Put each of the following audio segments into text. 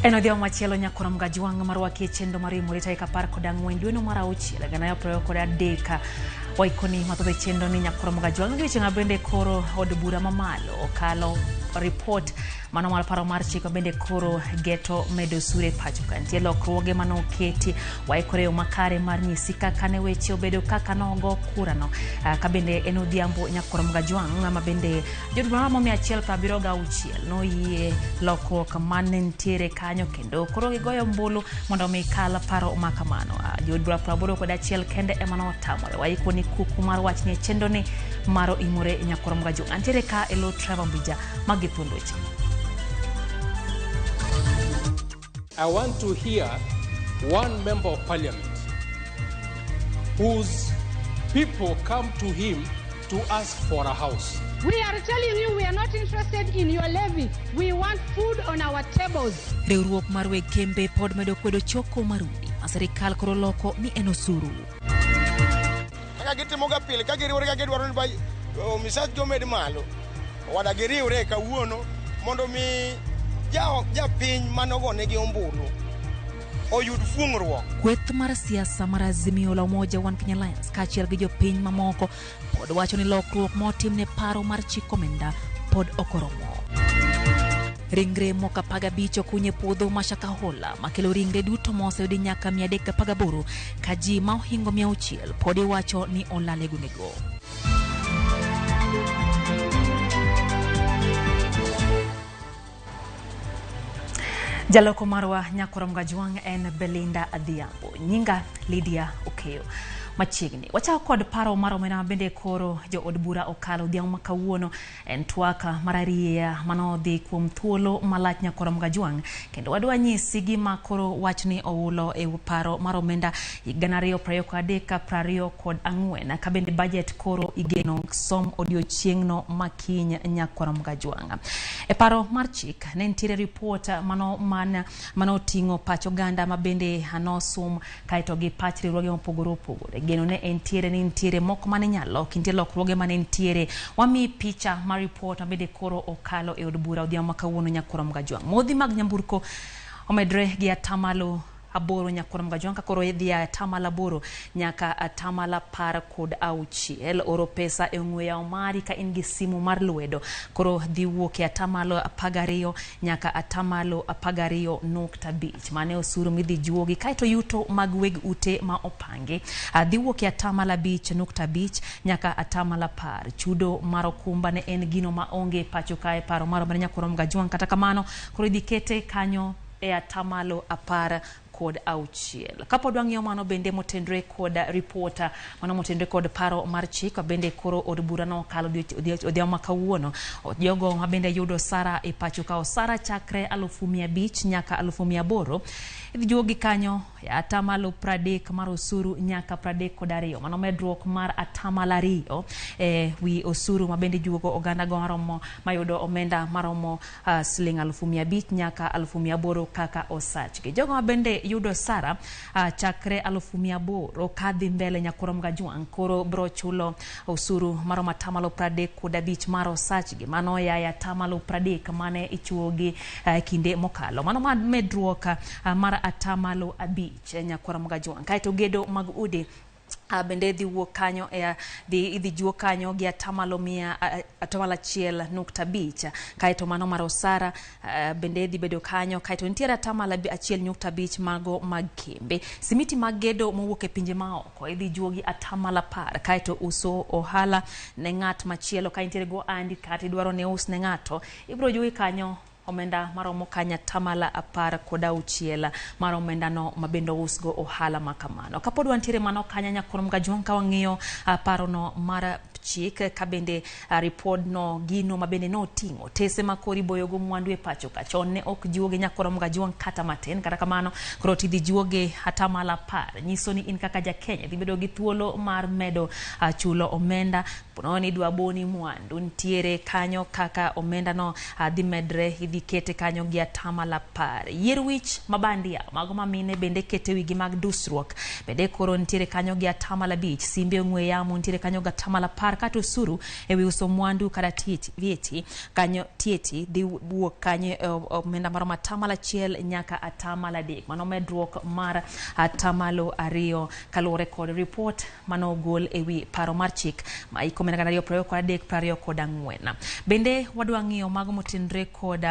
En odhiambo machielo nyakora Mgajwang' marwaki e chenro mar Imore tarik 14 dweno mar auchiel 2023. Waikoni mathoth e chenro ni nyakora Mgajwang' odiochieng' bende koro od bura mamalo okalo ripot mano mar paro mar chik bende koro geto medo osuru e pacho ka. Nitie lokruoge mane oketi waikore yo makare mar nyisi kaka ne weche obedo kaka nogo kurano. Ka bende en odhiambo nyakora Mgajwang' ma bende Jood bura maromo 176 noyie lokruok mane nitiere kanyo kendo koro gigoyo ombulu mondo omi kal paro ma kamano. Jood bura 81 kende ema notamore. Waiko ni kuku mar wachni e chenro ni mar Oimore Nyakwar Mgajwang'. Antiere ka e lo Trevor Mbija magi thuond weche. I want to hear one member of parliament whose people come to him to ask for a house. We are telling you we are not interested in your levy. We want food on our tables. Riwruok mar weg kembe pod medo kwedo choko mar udi ma sirikal koro loko ni en osuru. Kaka gitimoga pile ka giriwore ka gidwaro ni misach gi omed malo. Owada giriwre kawuono mondo mi japiny mane ogonegi ombulu oyud fuong'ruok. Kweth mar siasa mar Azimio la Umoja One Kenya Alliance kaachiel gi jopiny mamoko pod wacho ni lokruok motim ne paro mar chik omenda pod ok oromo. Ringre moko 15 okuny e puodho ma Shakahola makelo ringre duto moseyudi nyaka 318 ka ji ma ohingo 600 pod iwacho ni olal e gwengego. Jaloko marwa Nyakwar Mgajwang' en Belinda Adhiambo. Nyinga Lydia Okeyo. Machiegni. Wachako kod paro mar omenda ma bende koro jood bura okalo odhiambo ma kawuono en twak mar arieya manodhi kuom thuolo malach Nyakwar Mgajwang' kendo wadwa nyisi gima koro wachni oulo e paro mar omenda 2023-2024 ka bende budget koro igeno som odiochieng'no makiny Nyakwar Mgajwang'. E paro mar chik ne nitiere ripot mano manoting'o pach oganda ma bende nosum kaeto gi pach riwruoge mopogore opogore. Geno ne entiere ni nitiere moko mane nyalo nitie lokruoge mane nitiere. Wamiyi picha mar ripot ma bende koro okalo e od bura odhiambo ma kawuono Nyakwar Mgajwang'. Modhi mag nyamburko omedre gi atamalo 8 Nyakwar Mgajwang' ka koro idhi atamalo 8 nyaka atamalo 16. Oro pesa e ong'we yamo mari ka in gi simu mar lwedo koro dhi wuok e atamalo 12 nyaka atamalo 12.5. Mane osuru midhi juogi. Kaeto yuto mag weg ute ma opangi dhi wuok e atamalo 5.5 nyaka atamalo 10. Chudo mar okumba ne en gino ma onge pacho kae paro mar omenda Nyakwar Mgajwang'. Kata kamano koro idhi kete kanyo e atamalo 16. Kapod wang'iyo mano bende motenre kod ripota mano motenre kod paro mar chik bende koro od bura nokalo odhiambo ma kawuono. Jogo ma bende yudo osara e pacho ka osara chakre 500,000 nyaka 800,000 idhi juogi kanyo atamalo 30 mar osuru nyaka 32. Mano medruok mar atamalo 2 e wi osuru ma bende juogo oganda go maromo mayudo omenda maromo siling 500,000 nyaka 800,000 kaka osachgi. Jogo ma bende yudo osara chakre 800,000 kadhi mbele Nyakwar Mgajwang' koro bro chulo osuru maromo atamalo 35 mar osachgi. Mano yaya atamalo 30 mane ichuogi kinde mokalo. Mano medruok mar atamalo 5 Nyakwar Mgajwang'. Kaeto gedo mag udi bende dhi wuok kanyo idhi juo kanyo gi atamalo 1.5. Kaeto mano mar osara bende dhi bedo kanyo. Kaeto nitiere atamalo 1.5 mago mag kembe. Simiti mag gedo mowuok e pinje maoko idhi juo gi atamalo 10. Kaeto uso ohala ne ng'at machielo ka intiere go andi kata idwaro ne us ne ng'ato ibiro juogi kanyo omenda maromo kanya atamalo 16 mar omenda no mabende ousgo ohala ma kamano. Kapod wantiere mano kanya Nyakwar Mgajwang' ka wang'iyo parono mar chik ka bende ripod no gino mabende noting'o tese ma koro iboyogo mwandu e pacho ka chon ne ok juogi Nyakwar Mgajwang' kata matin. Kata kamano koro tidhi juogi atamalo 10 nyiso ni in kaka ja Kenya dhi bedo gi thuolo mar medo chulo omenda. Ponono ni idwa boni mwandu nitiere kanyo kaka omenda no dhi medre idhi kete kanyo gi 10%. Yier wich mabandia mago ma mine bende kete wigi mag dusruok bende koro nitiere kanyo gi 5%. Simbe ong'we yamo nitiere kanyo gi 10% kata osuru ewi uso mwandu kata VAT kanyo tieti dhi wuok kanyo omenda maromo 1% nyaka 3%. Mano medruok mar 2% kaluwore kod report manogol ewi paro mar chik ma hik 2023-2024. Bende wadwa ng'iyo mago motenore kod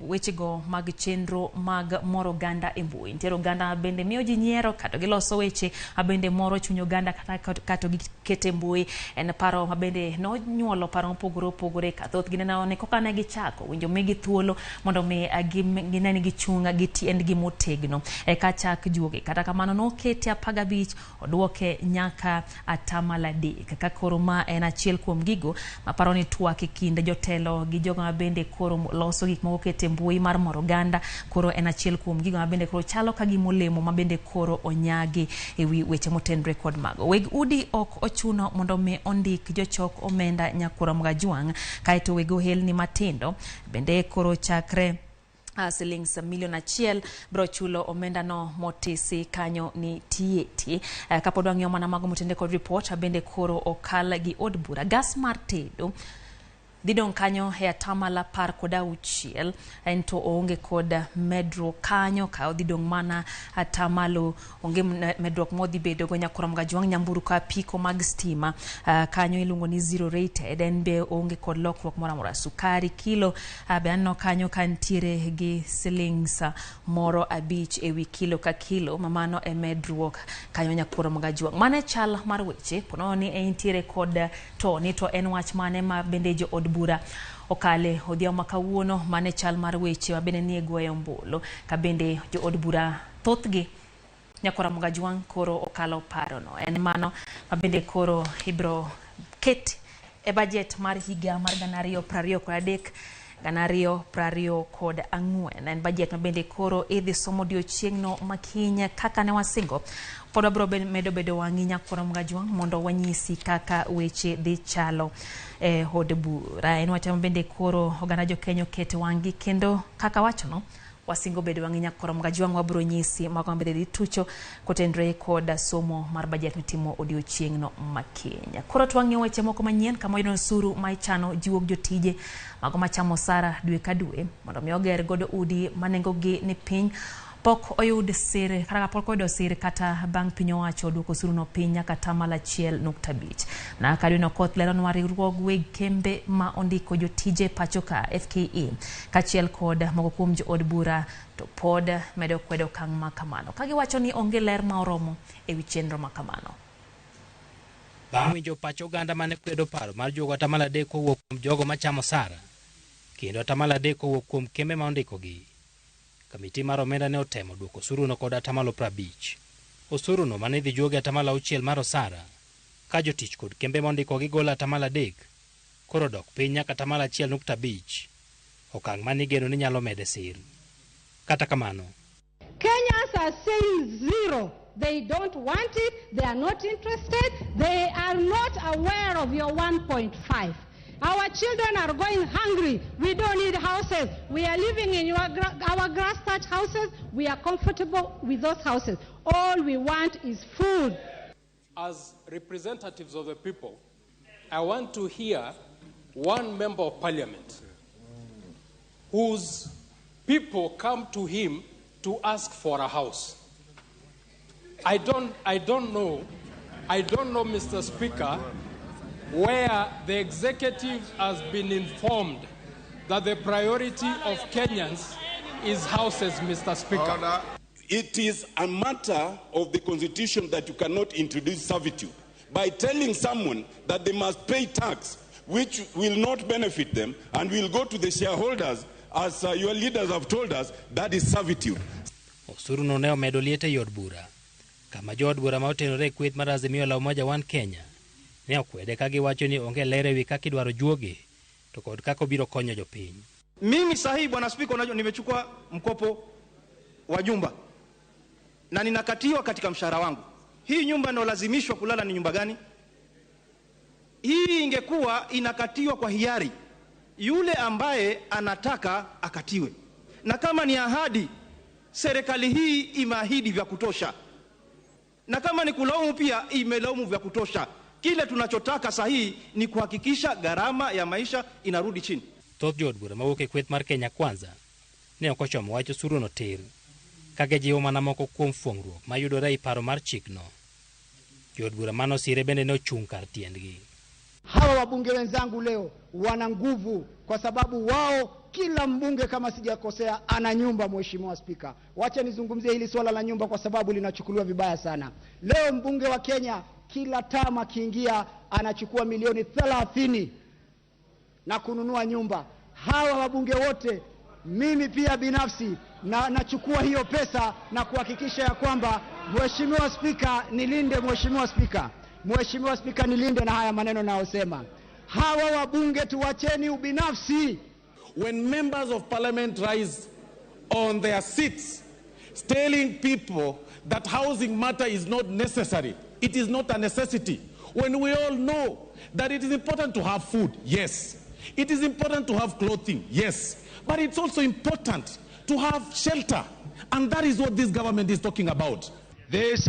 wechego mag chenro mag moro oganda e mbui. Nitiere oganda bende miyo ji nyiero kata giloso weche bende moro chuny oganda kata gikete mbui. En paro ma bende nonyuolo paro mopogore opogore ka thothgi neno ni koka ne gichako winjo migi thuolo mondo mi gine ni gichung' gi tiendgi motegno eka chak juogi. Kata kamano nokete 15 oduoke nyaka 3%. Ka koro ma en achiel kuom gigo maparo ni twak e kind jotelo gi jogo ma bende koro loso gik moko kete mbui mar moro oganda koro en achiel kuom gigo ma bende koro chalo ka gima olemo ma bende koro onyagi ewi weche motenore kod mago. Weg udi ok ochuno mondo mi ondik jochok omenda nyakura Mgajwang', kaeto weg ohelni matindo bende koro chakre silings 1 million bro chulo omenda no motisi kanyo ni TAT. Kapod wang'iyo mana mago motenore kod report bende koro okal gi od bura. Gas mar tedo dhi dong' kanyo e 16% ento oonge kod medruok kanyo ka odhi dong' mana 0% onge medruok modhi bedo go nyakura Mgajwang'. Nyamburko apiko mag stima kanyo iluongo ni zero rated en be oonge kod lokruok moro amora. Sukari kilo be aneno kanyo ka nitiere gi silings moro 5 ewi kilo ka kilo ma mano e medruok kanyo nyakura Mgajwang'. Mano e chal mar weche ponono ni entiere kod to ni to en wach mane ma bende jo od bura okale odhiambo ma kawuono. Mane chal mar weche ma bende nie goyo ombulu ka bende jo od bura thothgi nyakora Mgajwang' koro okalo parono. En mano ma bende koro ibro ket e budget mar higa mar 2023 2024. En budget ma bende koro idhi somo odiochieng'no makiny kaka ne wasingo. Pod wabro medo bedo wang'i nyakora Mgajwang' mondo wanyisi kaka weche dhi chalo e od bura. En wach ma bende koro oganda jokenya oketo wang'gi kendo kaka wachono wasingo bedo wang'i nyakora Mgajwang' wabro nyisi mago ma bende dhi tucho kotenore kod somo mar budget mitimo odiochieng'no makiny. Koro to wang'iyo weche moko manyien kama wayudo osuru ma ichano jiwo jotije mago machamo osara dwe ka dwe mondo mi oger godo udi ma nengogi ni piny. Pok oyud sir kata pok oyudo sir kata bang' piny owacho duoko osuru no piny nyaka 1.5%. Na Kadwin Okoth leronwa riwruog weg kembe ma ondiko jotije pacho ka FKE kaachiel kod moko kuom jood bura to pod medo kwedo okang' ma kamano ka giwacho ni onge ler ma oromo ewi chenro ma kamano. Bang' winjo pach oganda mane kwedo paro mar juogo 3% kowuok kuom jogo machamo osara kendo 3% kowuok kuom kembe ma ondikogi, kamiti mar omenda ne otemo duoko osuruno kod 50%. Osuruno mane idhi juogi 6% mar osara ka jotich kod kembe mondikogi golo 3% koro dok piny nyaka 1.5%, okang' mane igeno ni nyalo mede sir. Kata kamano, Kenyans are saying zero. They don't want it. They are not interested. They are not aware of your 1.5. Our children are going hungry. We don't need houses. We are living in our grass thatch houses. We are comfortable with those houses. All we want is food. As representatives of the people, I want to hear one member of parliament whose people come to him to ask for a house. I don't know, Mr. Speaker, where the executive has been informed that the priority of Kenyans is houses, Mr. Speaker. It is a matter of the Constitution that you cannot introduce servitude by telling someone that they must pay tax, which will not benefit them and will go to the shareholders, as your leaders have told us, that is servitude. Osuruno ne omedo liet e od bura, kama jood bura ma otenore e kweth mar Azimio la Umoja One Kenya ne okwede ka giwacho ni onge ler ewi kaka idwaro juoge to kod kaka obiro konyo jopiny. Mimi sahihi, Bwana Spika, unajua nimechukua mkopo wa nyumba na ninakatiwa katika mshahara wangu. Hii nyumba ndio lazimishwa kulala ni nyumba gani? Hii ingekuwa inakatiwa kwa hiari, yule ambaye anataka akatiwe. Na kama ni ahadi, serikali hii imeahidi vya kutosha, na kama ni kulaumu pia imelaumu vya kutosha. Kile tunachotaka sahihi ni kuhakikisha gharama ya maisha inarudi chini. Thoth jood bura mawuok e kweth mar Kenya Kwanza ne ok ochomo wach osuruno tir, ka gijiwo mana moko kuom fuong'ruok mayudore ei paro mar chikno. Jood bura manosire bende ne ochung' kar tiendgi. Hawa wabunge wenzangu leo wana nguvu kwa sababu wao, kila mbunge kama sijakosea, ana nyumba. Mheshimiwa Spika, wacha nizungumzie hili swala la nyumba kwa sababu linachukuliwa vibaya sana. Leo mbunge wa Kenya kila tama akiingia anachukua milioni 30 na kununua nyumba. Hawa wabunge wote, mimi pia binafsi na nachukua hiyo pesa na kuhakikisha ya kwamba, Mheshimiwa Spika nilinde, Mheshimiwa Spika, Mheshimiwa Spika nilinde na haya maneno nayosema. Hawa wabunge tuwacheni ubinafsi. When members of parliament rise on their seats telling people that housing matter is not necessary, it is not a necessity. When we all know that it is important to have food, yes. It is important to have clothing, yes. But it's also important to have shelter. And that is what this government is talking about. This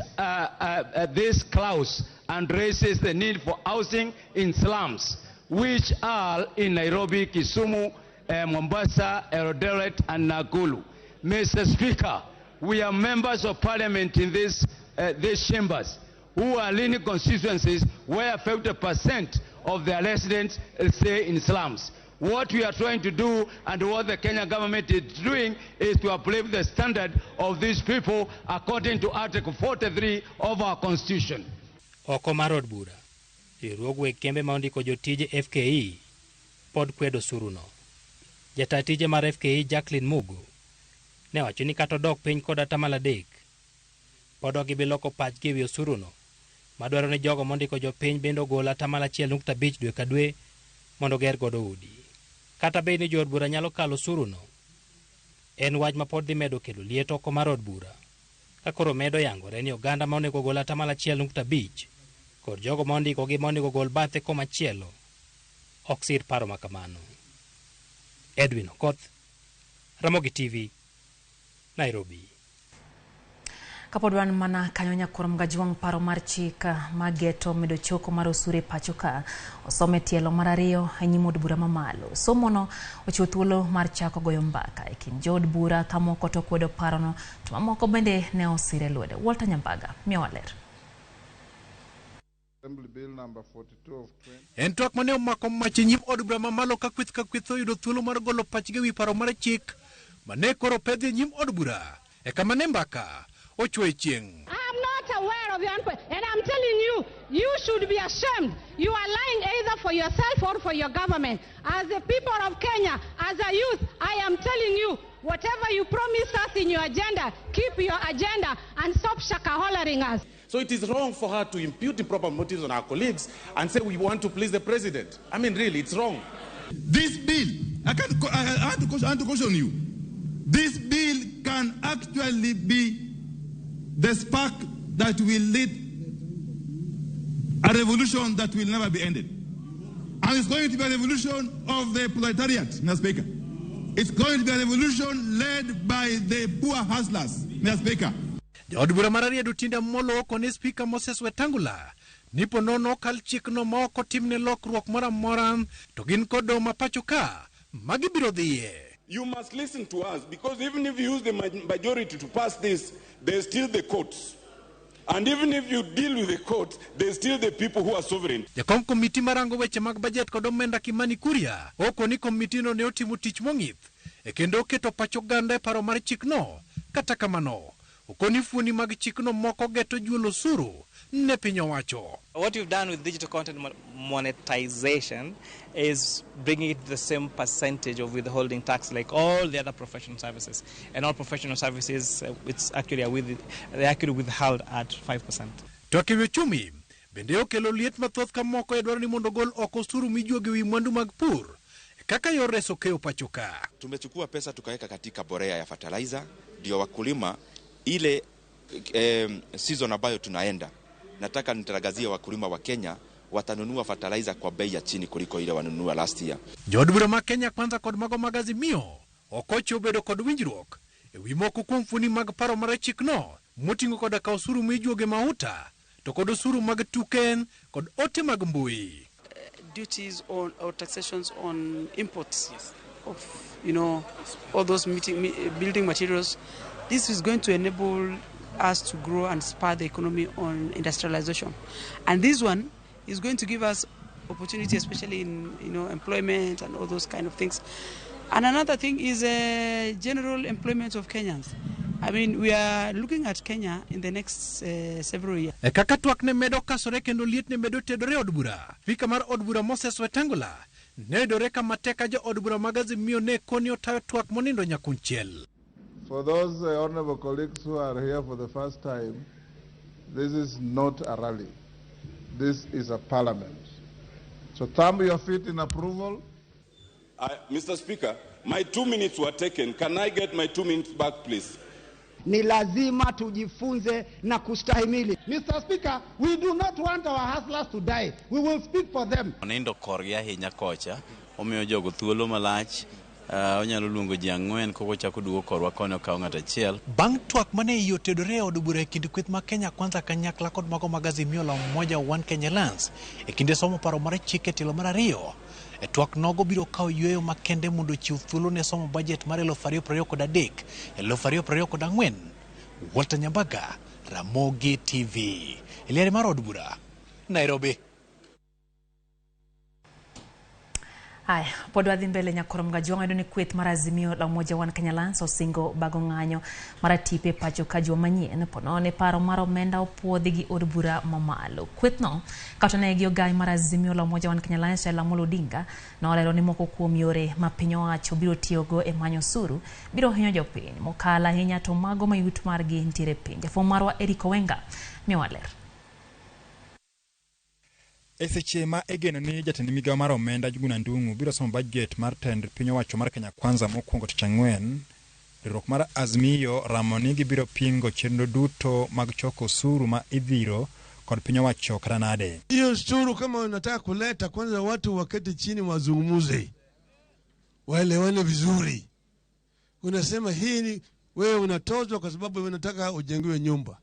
clause addresses the need for housing in slums, which are in Nairobi, Kisumu, Mombasa, Eldoret, and Nakuru. Mr. Speaker, we are members of parliament in these chambers who are leading constituencies where 50% of their residents stay in slums. What we are trying to do and what the Kenya government is doing is to uplift the standard of these people according to Article 43 of our Constitution. Oko mar od bura, riwruog weg kembe ma ondiko jotije FKE pod kwedo osuruno. Jata tije mar FKE Jacqueline Mugo ne wacho ni kata odok piny kod 3% pod ok gibi loko pachgi ewi osuruno, madwaro ni jogo mondiko jopiny bende ogol 1.5% dwe ka dwe mondo oger godo udi. Kata bed ni jood bura nyalo kalo osuruno, en wach ma pod dhi medo kelo liet oko mar od bura, ka koro medo yangore ni oganda ma onego ogol 1.5% kod jogo ma ondikogi ma onego ogol bathe komachielo ok sir paro ma kamano. Edwin Okoth, Ramogi TV, Nairobi. Kapod wan mana kanyo nyakwar Mgajwang', paro mar chik mageto medo choko mar osuru e pacho ka osome tielo mar ariyo e nyim od bura mamalo. Somono ochiwo thuolo mar chako goyo mbaka e kind jood bura ka moko to kwedo parono to mamoko bende ne osire lwedo. Walter Nyambaga miyowa ler. En twak mane omako mach e nyim od bura mamalo ka kweth ka kweth oyudo thuolo mar golo pachgi ewi paro mar chik mane koro pedhi e nyim od bura e kama ne mbaka ochwe chieng'. I'm not aware of your input, and I'm telling you, you should be ashamed. You are lying either for yourself or for your government. As the people of Kenya, as a youth, I am telling you, whatever you promised us in your agenda, keep your agenda and stop shakahollering us. So it is wrong for her to impute improper motives on our colleagues and say we want to please the president. I mean, really, it's wrong. This bill, I want to caution you. This bill can actually be the spark that will lead a revolution that will never be ended. And it's going to be a revolution of the proletariat, Mr. Speaker. It's going to be a revolution led by the poor hustlers, Mr. Speaker. Jaod bura mar Riedo Tinda Molo okone Spika Moses Wetangula ni po nono kal chikno ma ok otimne lokruok moro amora to gin kod doho ma pacho ka magibiro dhiye. You must listen to us, because even if you use the majority to pass this, there's still the courts. And even if you deal with the courts, there's still the people who are sovereign. Jakom komiti marango weche mag budget kod omenda Kimani Kuria okoni komitino ne otimo tich mong'ith e kendo oketo pach oganda e paro mar chikno. Kata kamano, okoni fuoni mag chikno moko geto juolo osuru ne piny owacho. What we've done with digital content monetization is bringing it to the same percentage of withholding tax like all the other professional services. And all professional services, it's actually they're actually withheld at 5%. To kiuchumi, bende okelo liet mathoth ka moko e dwaro ni mondo gol oko osuru mijuogo ewi mwandu mag pur kaka yor reso keyo pacho ka. Tumechukua pesa tukaweka katika borea ya fertilizer ndio wakulima ile season ambayo tunaenda. Nataka nitaragazia wakulima wa Kenya watanunua fertilizer kwa bei ya chini kuliko ile wanunua last year. Jood bura ma Kenya Kwanza kod mago mag Azimio okocho bedo kod winjruok e wi moko kuom fuoni mag paro mar chikno moting'o koda ka osuru mijuoge mauta to kod osuru mag tuke kod ote mag mbui. Duties on or taxations on imports of all those building materials. This is going to enable us to grow and spur the economy on industrialization, and this one is going to give us opportunity, especially in employment and all those kind of things. And another thing is general employment of Kenyans. I mean, we are looking at Kenya in the next several years. E kaka twak ne medo kasore kendo liet ne medo tedore e od bura, spika mar od bura Moses Wetangula ne yudore kama tek ka jo od bura mag Azimio ne koni otayo twak monindo nyakunchiel. For those honorable colleagues who are here for the first time, this is not a rally. This is a parliament. So thumb your feet in approval. Mr. Speaker, my 2 minutes were taken. Can I get my 2 minutes back, please? Ni lazima tujifunze na kustahimili. Mr. Speaker, we do not want our hustlers to die. We will speak for them. Onindo korgi ahinya kocha, omiyo jogo thuolo malach, onyalo luongo ji ang'wen koko chako duogo korwa koni okawo ng'ato achiel. Bang' twak mane iye otedore e od bura e kind kweth ma Kenya Kwanza kanyakla kod mago mag Azimio la Umoja One Kenya Alliance e kinde somo paro mar chik e tielo mar ariyo. E twak nogo biro kawo yueyo makende mondo ochiw thuolo ne somo bajet mar 2023 2024. Walter Nyambaga, Ramogi TV, e liare mar od bura, Nairobi. Haya, pod wadhi mbele nyakoro Mgajwang' yudo ni kweth mar Azimio la Umoja One Kenya Alliance osingo bago ng'anyo mar atipe pacho ka juma manyien ponone paro mar omenda opuodhi gi od bura mamalo. Kwethno kata ne gi ogai mar Azimio la Umoja One Kenya Alliance Raila Amolo Odinga nolero ni moko kuom yore ma piny owacho biro tiyogo e manyo osuru biro hinyo jopiny mokalo ahinya to mago ma yuto margi nitiere piny. Jafwambo marwa Eric Owenga miyowa ler. E seche ma igeno ni jatend migawo mar omenda Njuguna Ndung'u biro somo bajet mar tend piny owacho mar Kenya Kwanza mokwongo tich ang'wen, riwruok mar Azimio ramo ni gibiro pingo chenro duto mag choko osuru ma idhiro kod piny owacho kata nade. Hiyo ushuru kama unataka kuleta, kwanza watu waketi chini wazungumze, waelewane vizuri. Unasema hii ni wewe unatozwa kwa sababu unataka ujengiwe nyumba,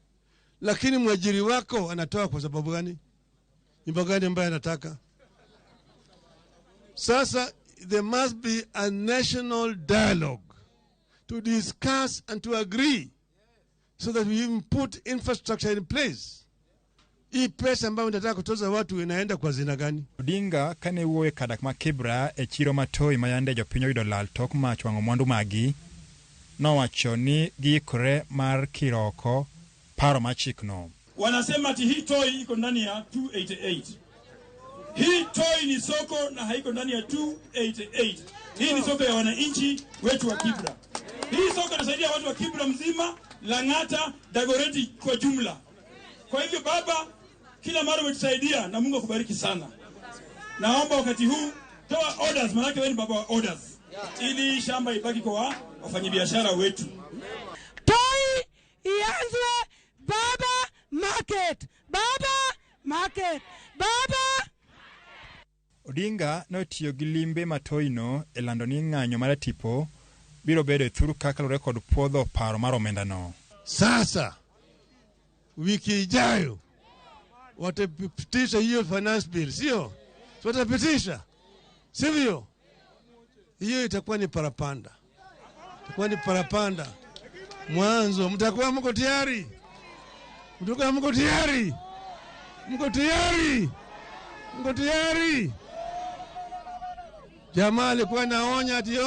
lakini mwajiri wako anatoa kwa sababu gani? Nyumba gani ambayo anataka? Sasa there must be a national dialogue to discuss and to agree so that we even put infrastructure in place. Hii pesa ambayo unataka kutoza watu inaenda kwa zina gani? Odinga kane wuoyo e kadak ma Kibra e chiro ma Toi ma yande jopiny oyudo lal tok mach wang'o mwandu magi, nowacho ni giikore mar kiro oko paro mar chikno. Wanasema ati hii Toi iko ndani ya 288. Hii Toi ni soko na haiko ndani ya 288. Hii ni soko ya wananchi wetu wa Kibra. Hii soko inasaidia watu wa Kibra mzima, Lang'ata, Dagoretti kwa jumla. Kwa hivyo baba, kila mara umetusaidia na Mungu akubariki sana. Naomba wakati huu toa orders, maana wewe ni baba wa orders, ili shamba ibaki kwa wafanyabiashara wetu. Toi ianzwe baba market, baba market, baba. Odinga notiyo gi limbe ma Toino e lando ni ng'anyo mar tipo biro bedo e thuru kaka luwore kod puodho paro mar omendano. Sasa wiki ijayo watapitisha hiyo finance bill, sio? Watapitisha, sivyo? Hiyo itakuwa ni parapanda, itakuwa ni parapanda mwanzo. Mtakuwa mko tayari? Mtakuwa mko tayari? Mko tayari? Mko tayari? Jamaa alikuwa naonya ati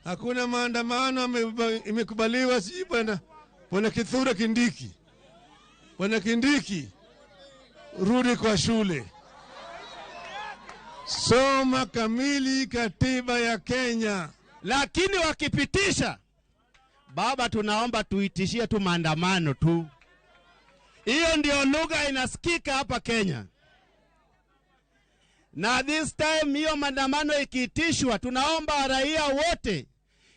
hakuna maandamano imekubaliwa, si bwana. Bwana Kithure Kindiki, Bwana Kindiki, rudi kwa shule, soma kamili katiba ya Kenya. Lakini wakipitisha, baba, tunaomba tuitishie tu maandamano tu. Hiyo ndio lugha inasikika hapa Kenya. Na this time hiyo maandamano ikiitishwa, tunaomba raia wote,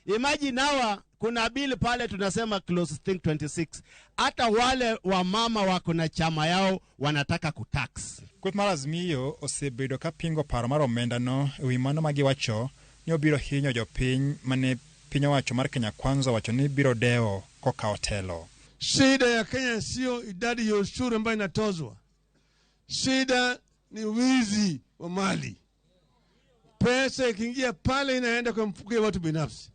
imagine hawa Kuna bill pale tunasema clause think 26. Hata wale wamama wako na chama yao wanataka kutax. Kweth mar Azimio osebedo ka pingo paro mar omenda no ewi mano ma giwacho ni obiro hinyo jopiny mane piny owacho mar Kenya Kwanza wacho ni biro dewo kokawo telo. Shida ya Kenya sio idadi ya ushuru ambayo inatozwa. Shida ni wizi wa mali. Pesa ikiingia pale inaenda kwa mfuko ya watu binafsi.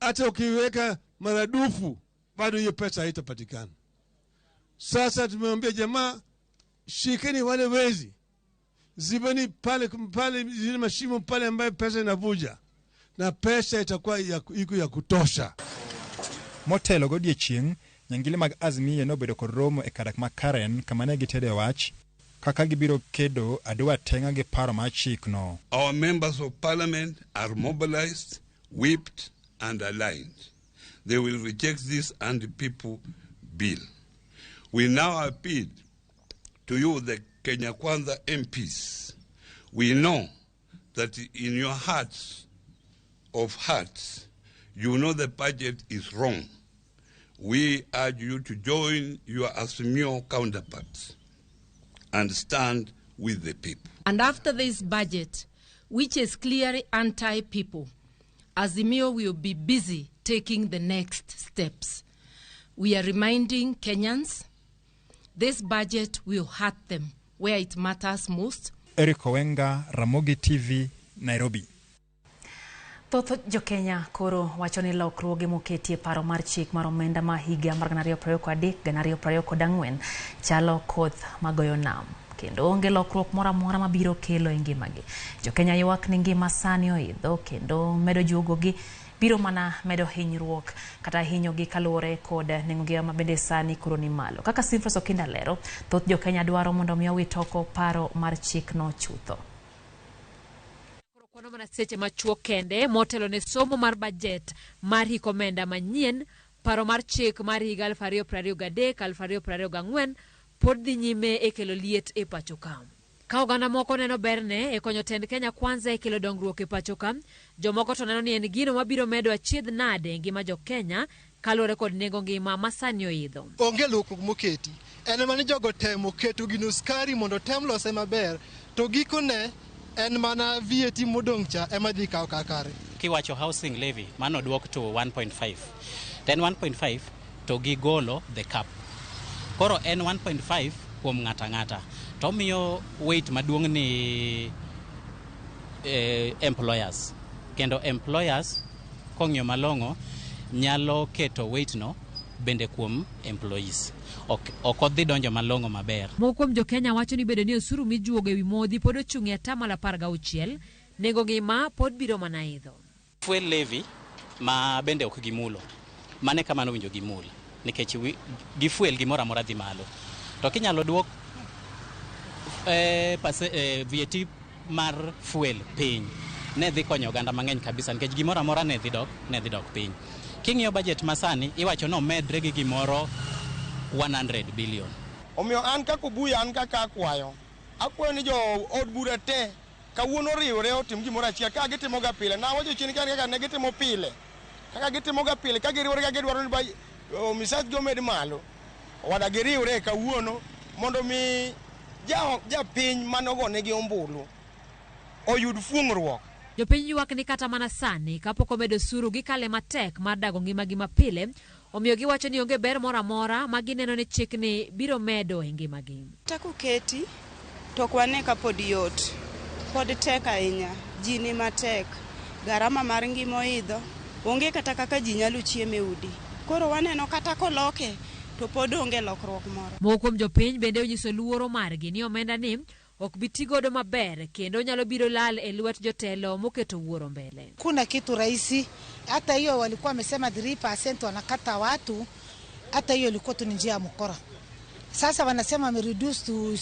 Hata ukiweka maradufu bado hiyo pesa haitapatikana. Sasa tumemwambia jamaa, shikeni wale wezi, zibeni pale pale zile mashimo pale ambayo pesa inavuja, na pesa itakuwa iko ya kutosha. Motelo godiechieng', nyangile mag Azimio nobedo kod romo e kar dak ma Karen kama ne gitede wach kaka gibiro kedo aduwa teng'a gi paro mar chikno. Our members of parliament are mobilized, whipped, and aligned. They will reject this anti-people bill. We now appeal to you, the Kenya Kwanza MPs. We know that in your hearts of hearts, you know the budget is wrong. We urge you to join your Azimio counterparts and stand with the people. And after this budget, which is clearly anti-people, Azimio will be busy taking the next steps. We are reminding Kenyans this budget will hurt them where it matters most. Eric Owenga, Ramogi TV, Nairobi. Thoth jokenya koro wacho ni lokruoge moketi e paro mar chik mar omenda ma higa mar 2023 2024 chalo koth magoyo nam kendo onge lokruok moro amora mabiro kelo e ngimagi. Jokenya ywak ni ngima sani oidho kendo medo juogogi biro mana medo hinyruok kata hinyogi kaluwore kod nengo ngima ma bende sani koro ni malo. Kaka Simfros Okinda lero, thoth jokenya dwaro mondo mi owit oko paro mar chikno chutho. Kwano mana seche machuok kende motelo ne somo mar bajet mar hik omenda manyien, paro mar chik mar higa 2023 2024 pod dhi nyime e kelo liet e pacho ka. Ka oganda moko neno berne e konyo tend Kenya Kwanza e kelo dongruok e pacho ka, jomoko to neno ni en gino mabiro medo achiedh nade e ngima jokenya kaluwore kod nengo ngima ma sani oidho. Onge lokruok moketi, en mana ni jogo temo keto gino skari mondo tem lose maber, to gikone en mana VAT modong' cha ema dhi kawo kakare. Kiwacho housing levy mano duok to 1.5. Then 1.5 to gigolo the cap. Koro en 1.5 kuom ng'ata ng'ata. To miyo weight maduong' ni employers. Kendo employers kong'iyo malong'o nyalo keto weight no bende kuom employees. Ok odhi donjo malong'o maber. Moko kuom jokenya wacho ni bedo ni osuru mijuogo ewi modhi pod ochung' e 16%, nengo ngima pod biro mana idho. Fuel levy ma bende ok gimulo. Mane kama nowinjo gimul nikech gi fuel gimoro amora dhi malo. To kinyalo duok VAT mar fuel piny, ne dhi konyo oganda mang'eny kabisa nikech gimoro amora ne dhi dok piny. King'iyo budget masani iwacho no medre gi gimoro 100 billion. Omiyo an kaka Obuya, an kaka akwayo ni jo od bura te kawuono oriwre otim gimoro achiel kaka gitimoga pile. Nawacho chien kaka ne gitimo pile, kaka gitimoga pile ka giriwore ka gidwaro ni misach gi omed malo, wada giriwre kawuono mondo mi japiny manogonegi ombulu oyud fuong'ruok. Jopiny ywak ni kata mana sani kapok omedo osuru gikale matek mar dago ngimagi mapile, omiyo giwacho ni onge ber moro amora ma gineno ni chikni biro medo e ngimagi. Kata koketi to ok wane ka pod yot, pod tek ahinya, ji ni matek, garama mar ngima oidho, onge kata kaka ji nyalo chiemo e udi. Koro waneno kata koloke to pod onge lokruok moro. Moko kuom jopiny bende onyiso luoro margi ni omenda ni ok bi tigodo maber kendo nyalo biro lal e lwet jotelo moketo wuoro mbele. Kuna kitu rahisi, hata hiyo walikuwa wamesema 3% wanakata watu, hata hiyo ilikuwa tu ni njia ya mkora. Sasa wanasema wame reduce to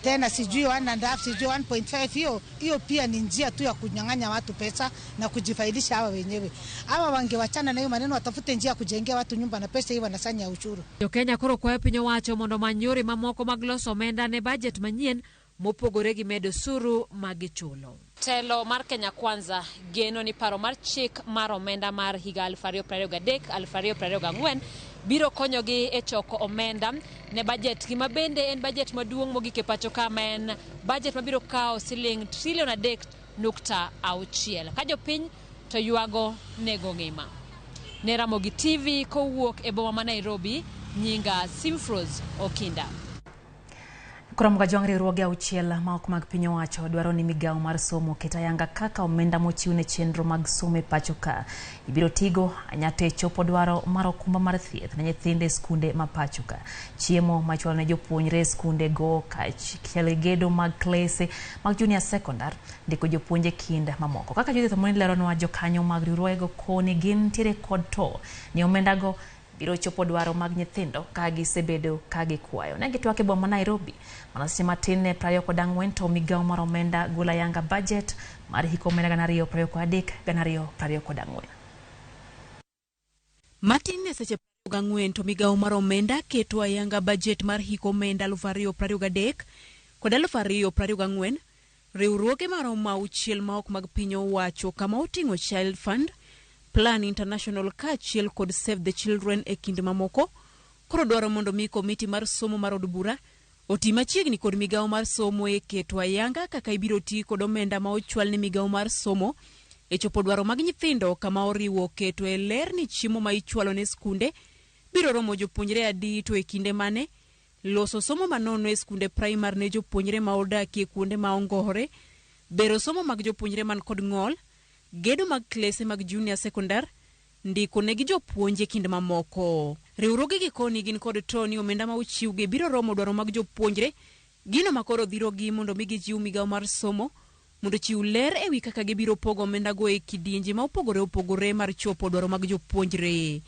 tena sijui 1.5 sijui 1.5, hiyo pia ni njia tu ya kunyang'anya watu pesa na kujifaidisha hawa wenyewe. Hawa wangewachana na hiyo maneno, watafute njia ya kujengea watu nyumba na pesa hiyo wanasanya ushuru. Jokenya koro kwayo piny owacho mondo omany yore mamoko mag loso omenda ne bajet manyien mopogore gi medo osuru ma gichulo. Telo mar Kenya Kwanza geno ni paro mar chik mar omenda mar higa 2023-2024 biro konyogi e choko omenda ne bajet gi ma bende en bajet maduong' mogik e pacho ka ma en bajet mabiro kawo siling trilion 3.6 ka jopiny to ywago nego ngima. Ne Ramogi TV kowuok e boma ma Nairobi, nyinga Simfros Okinda. Koro Jwang' riwruoge auchiel ma ok mag piny owacho dwaro ni migawo mar somo oket ayanga kaka omenda mochiw ne chenro mag somo e pacho ka ibiro tigo anyate e chopo dwaro mar okumba mar thieth ne nyithindo e skunde ma pacho ka. Chiemo machwalo ne jopuonjre e skunde go kaachiel gedo mag klese mag junior secondar, ndiko jopuonj e kind mamoko. Kaka Judith Omondi leronwa, jokanyo mag riwruogego koni gintiere kod to ni omendago biro chopo dwaro mag nyithindo ka gisebedo ka gikwayo. Ne gitwak e boma ma Nairobi mana seche matin ne 24 to migawo mar omenda golo ayanga bajet mar hik omenda 2023-2024. Matin ne seche 24 to migawo mar omenda keto ayanga bajet mar hik omenda 2023 kod 2024. Riwruoge maromo auchiel ma ok mag piny owacho kama oting'o Child Fund, Plan International kaachiel kod Save the Children e kind mamoko, koro dwaro mondo mi komiti mar somo mar od bura oti machiegni kod migawo mar somo e keto ayanga kaka ibiro ti kod omenda ma ochwal ne migawo mar somo e chopo dwaro mag nyithindo kama oriwo keto e ler ni chiemo ma ichwalo ne skunde biro romo jopuonjre adi to e kinde mane, loso somo manono e skunde primar ne jopuonjre ma odakie kuonde ma ongore, bero somo mag jopuonjre man kod ng'ol, gedo mag klese mag junior secondar, ndiko negi jopuonj e kind mamoko. Riwruoge gi koni gin kod to ni omenda ma ochiwgi biro romo dwaro mag jopuonjre, gino ma koro dhirogi mondo mi gijiw migawo mar somo mondo ochiw ler ewi kaka gibiro pogo omendago e kidienje ma opogore opogore mar chopo dwaro mag jopuonjre.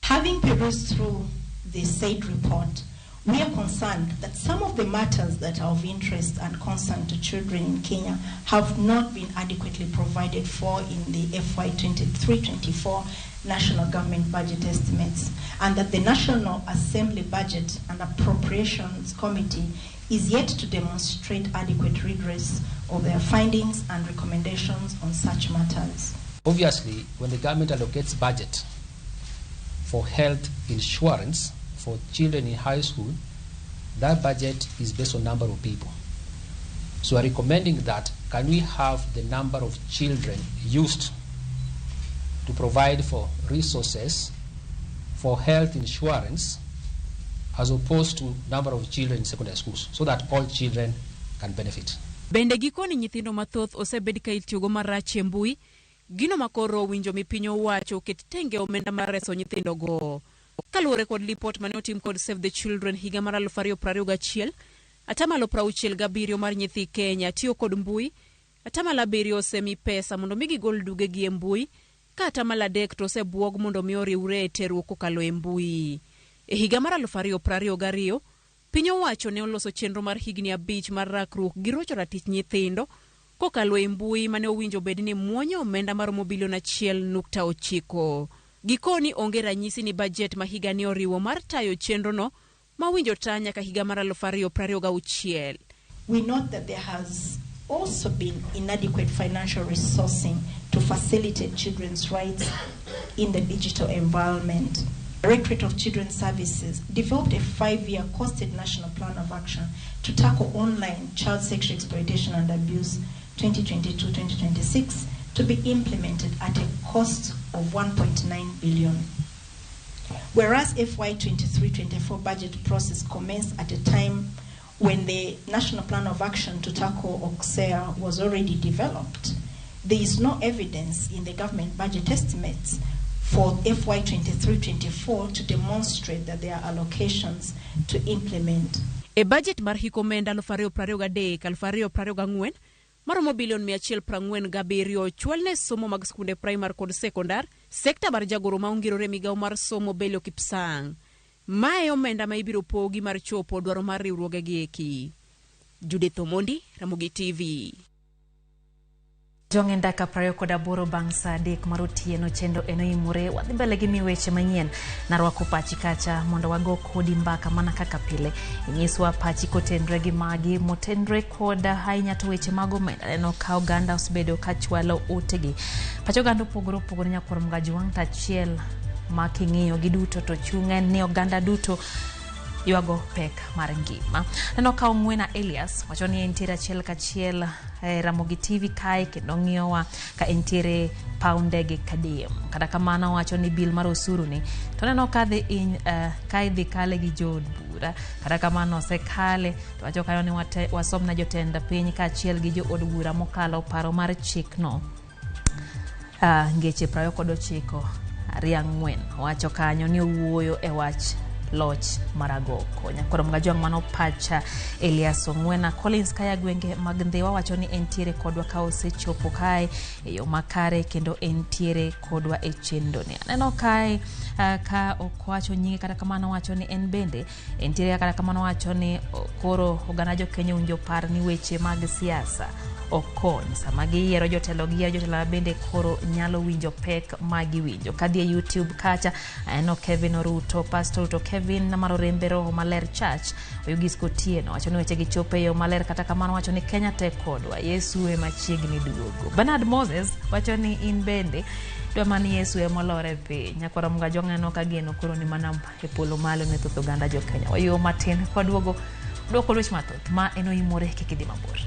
Having perused through the said report, we are concerned that some of the matters that are of interest and concern to children in Kenya have not been adequately provided for in the FY 23-24 national government budget estimates, and that the National Assembly Budget and Appropriations Committee is yet to demonstrate adequate redress of their findings and recommendations on such matters. Obviously, when the government allocates budget for health insurance for children in high school, that budget is based on number of people. So we are recommending that can we have the number of children used to provide for resources for health insurance as opposed to number of children in secondary schools, so that all children can benefit. Bende gikoni nyithindo mathoth osebed ka itiyogo marach e mbui, gino ma koro owinjo mi piny owacho oket tenge omenda mar reso nyithindogo. Kaluwore kod lipot mane otim kod Save the Children higa mar 2021, 67% mar nyithi Kenya tiyo kod mbui, 7% osemi pesa mondo mi gigol dugegi e mbui, ka 3% to osebuog mondo mi oriwre e terruok kokalo e mbui. E higa mar 2022, piny owacho ne oloso chenro mar higni 5 mar rakruok gi rocho ratich nyithindo kokalo e mbui mane owinjo bed ni muonyo omenda maromo bilion 1.9. Gikoni onge ranyisi ni bajet ma higani oriwo mar tayo chenrono ma owinjo ta nyaka higa mar 2026. We note that there has also been inadequate financial resourcing to facilitate children's rights in the digital environment. Directorate of Children's Services developed a 5-year costed national plan of action to tackle online child sexual exploitation and abuse 2022-2026 to be implemented at a cost of 1.9 billion. Whereas FY 23-24 budget process commenced at a time when the National Plan of Action to tackle OCSEA was already developed, there is no evidence in the government budget estimates for FY 23-24 to demonstrate that there are allocations to implement. E budget mar hik omenda 2023-2024 maromo bilion 147 ochwal ne somo mag skunde primar kod sekondar, sekta mar jagoro ma ongirore migawo mar somo Belio Kipsang. Mae omenda ma ibiro pogi mar chopo dwaro mar riwruoge gi eki. Judith Omondi, Ramogi TV. Jong'e dakika 28 bang' saa 3 mar otieno chenro en oimore. Wadhi mbele gi mi weche manyien. Narwako pachi kacha mondo wago kodi mbaka mana kaka pile. Inyiswa pachi kotenre gi magi motenre kod ahinya to weche mag omenda. Aneno ka oganda osebedo ka chwalo utegi. Pach oganda opogore opogore nyakwar Mgajwang' to achiel ma king'iyo giduto to chung' en ni oganda duto ywago pek mar ngima. Aneno ka Ong'wena Elias wacho ni entiere achiel kachiel e Ramogi TV kae kendo ng'iyowa ka entiere paw ndege Kadiem. Kata kamano owacho ni bill mar osuru ni to aneno ka dhi in, ka idhi kale gi jood bura. Kata kamano osekale to wacho kanyo ni wasomna jotend piny kaachiel gi jood bura mokalo paro mar chikno. Ngeche 29 2 4 wacho kanyo ni owuoyo e wach loch mar agoko. Nyakoro Mgajwang' mano pacha Elias Ong'wena. Collins kaya gwenge mag Ndhiwa wacho ni entiere kodwa ka osechopo kae e yo makare kendo entiere kodwa e chenro ni. Aneno kae ka ok wacho nyinge kata kamano wacho ni en bende entiere kata kamano wacho ni koro oganda jo Kenya owinjo par ni weche mag siasa ok kony. Sama giyiero jotelo giyiero jotelo bende koro nyalo winjo pek ma giwinjo. Kadhi e YouTube kacha aneno Kevin Oruto, Pastor Ruto Kevin mar Orembe Roho Maler Church, Oyugis Kotieno wacho ni weche gi chopo e yo maler kata kamano wacho ni Kenya tek kodwa, Yesu ema chiegni duogo. Bernard Moses wacho ni in bende dwa mana Yesu ema olor e piny. Nyakwara Mgajwang' aneno ka geno koro ni mana e polo malo ne thoth oganda jo Kenya. Wayueyo matin kwaduogo duoko weche mathoth ma en oimore kik idhi mabor.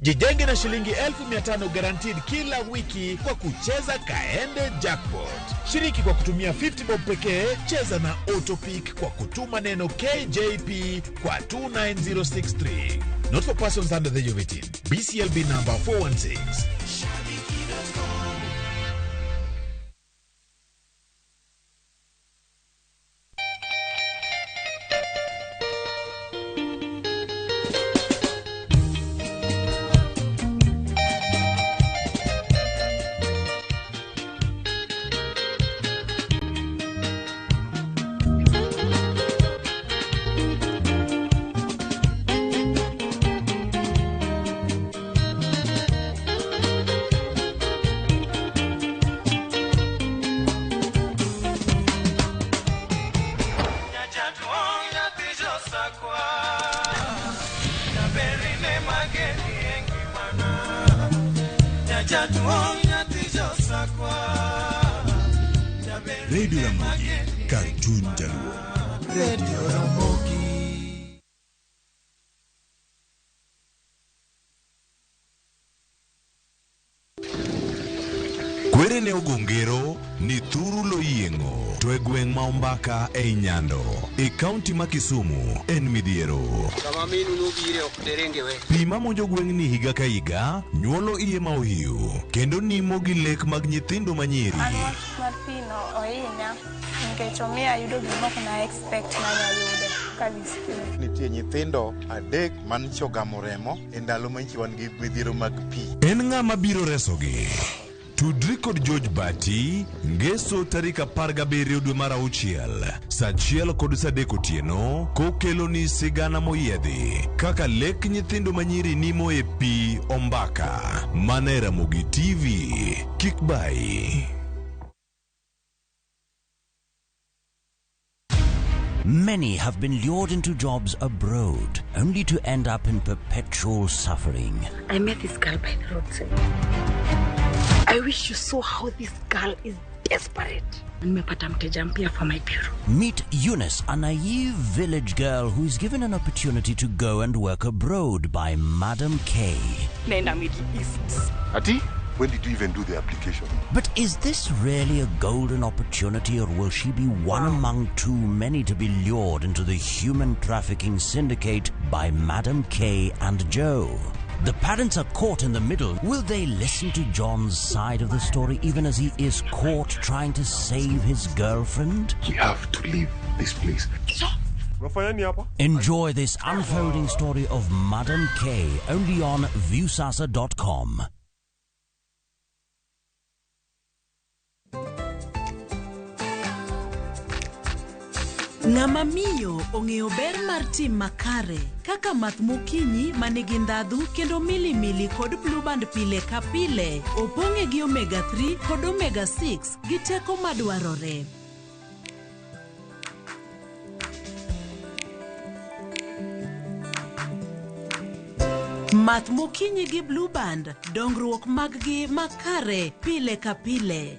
Jijenge na shilingi 500,000 guaranteed kila wiki kwa kucheza Kaende Jackpot. Shiriki kwa kutumia 50 bob pekee, cheza na Autopick kwa kutuma neno KJP kwa 29063. Not for persons under the age of 18. BCLB number 416. Radio Ramogi, kar chuny jaluo. Radio Ramogi. Kwere ne ogo ngero ni thuru loyieng'o to e gweng' ma Ombaka ei Nyando e kaunti ma Kisumu en midhiero. Kama minu nobire ok derenge we. Pi mamonjo gweng'ni higa ka higa nyuolo iye ma ohiu kendo nimo gi lek mag nyithindo manyiri. An wach mar pi no ohinya nikech omiyo ayudo gima ok na expect nanya yudo kadhi skul. Nitie nyithindo 3 manyicho ogamo remo e ndalo ma nyicho wan gi midhiero mag pi. En ng'ama biro resogi? Tudri kod George Bati ngeso tarik 17 dwe mar 6 saa 1 kod saa 3 otieno kokelo ni sigana moyiedhi kaka lek nyithindo manyiri nimo e pi Ombaka mana e Ramogi TV. Kik bayi. Many have been lured into jobs abroad, only to end up in perpetual suffering. I met this girl by the roadside. I wish you saw how this girl is desperate. Nimepata mteja mpya for my bureau. Meet Eunice, a naive village girl who is given an opportunity to go and work abroad by Madam K. Naenda Middle East. Ati, when did you even do the application? But is this really a golden opportunity, or will she be one among too many to be lured into the human trafficking syndicate by Madam K and Joe? The parents are caught in the middle. Will they listen to John's side of the story even as he is caught trying to save his girlfriend? We have to leave this place. Enjoy this unfolding story of Madam K only on Viusasa.com. Ng'ama miyo ong'eyo ber mar tim makare kaka math mokinyi ma nigi ndhadhu kendo milimili kod blueband pile ka pile opong'e gi omega 3 kod omega 6 gi teko madwarore. Math mokinyi gi blueband dongruok mag-gi makare pile ka pile.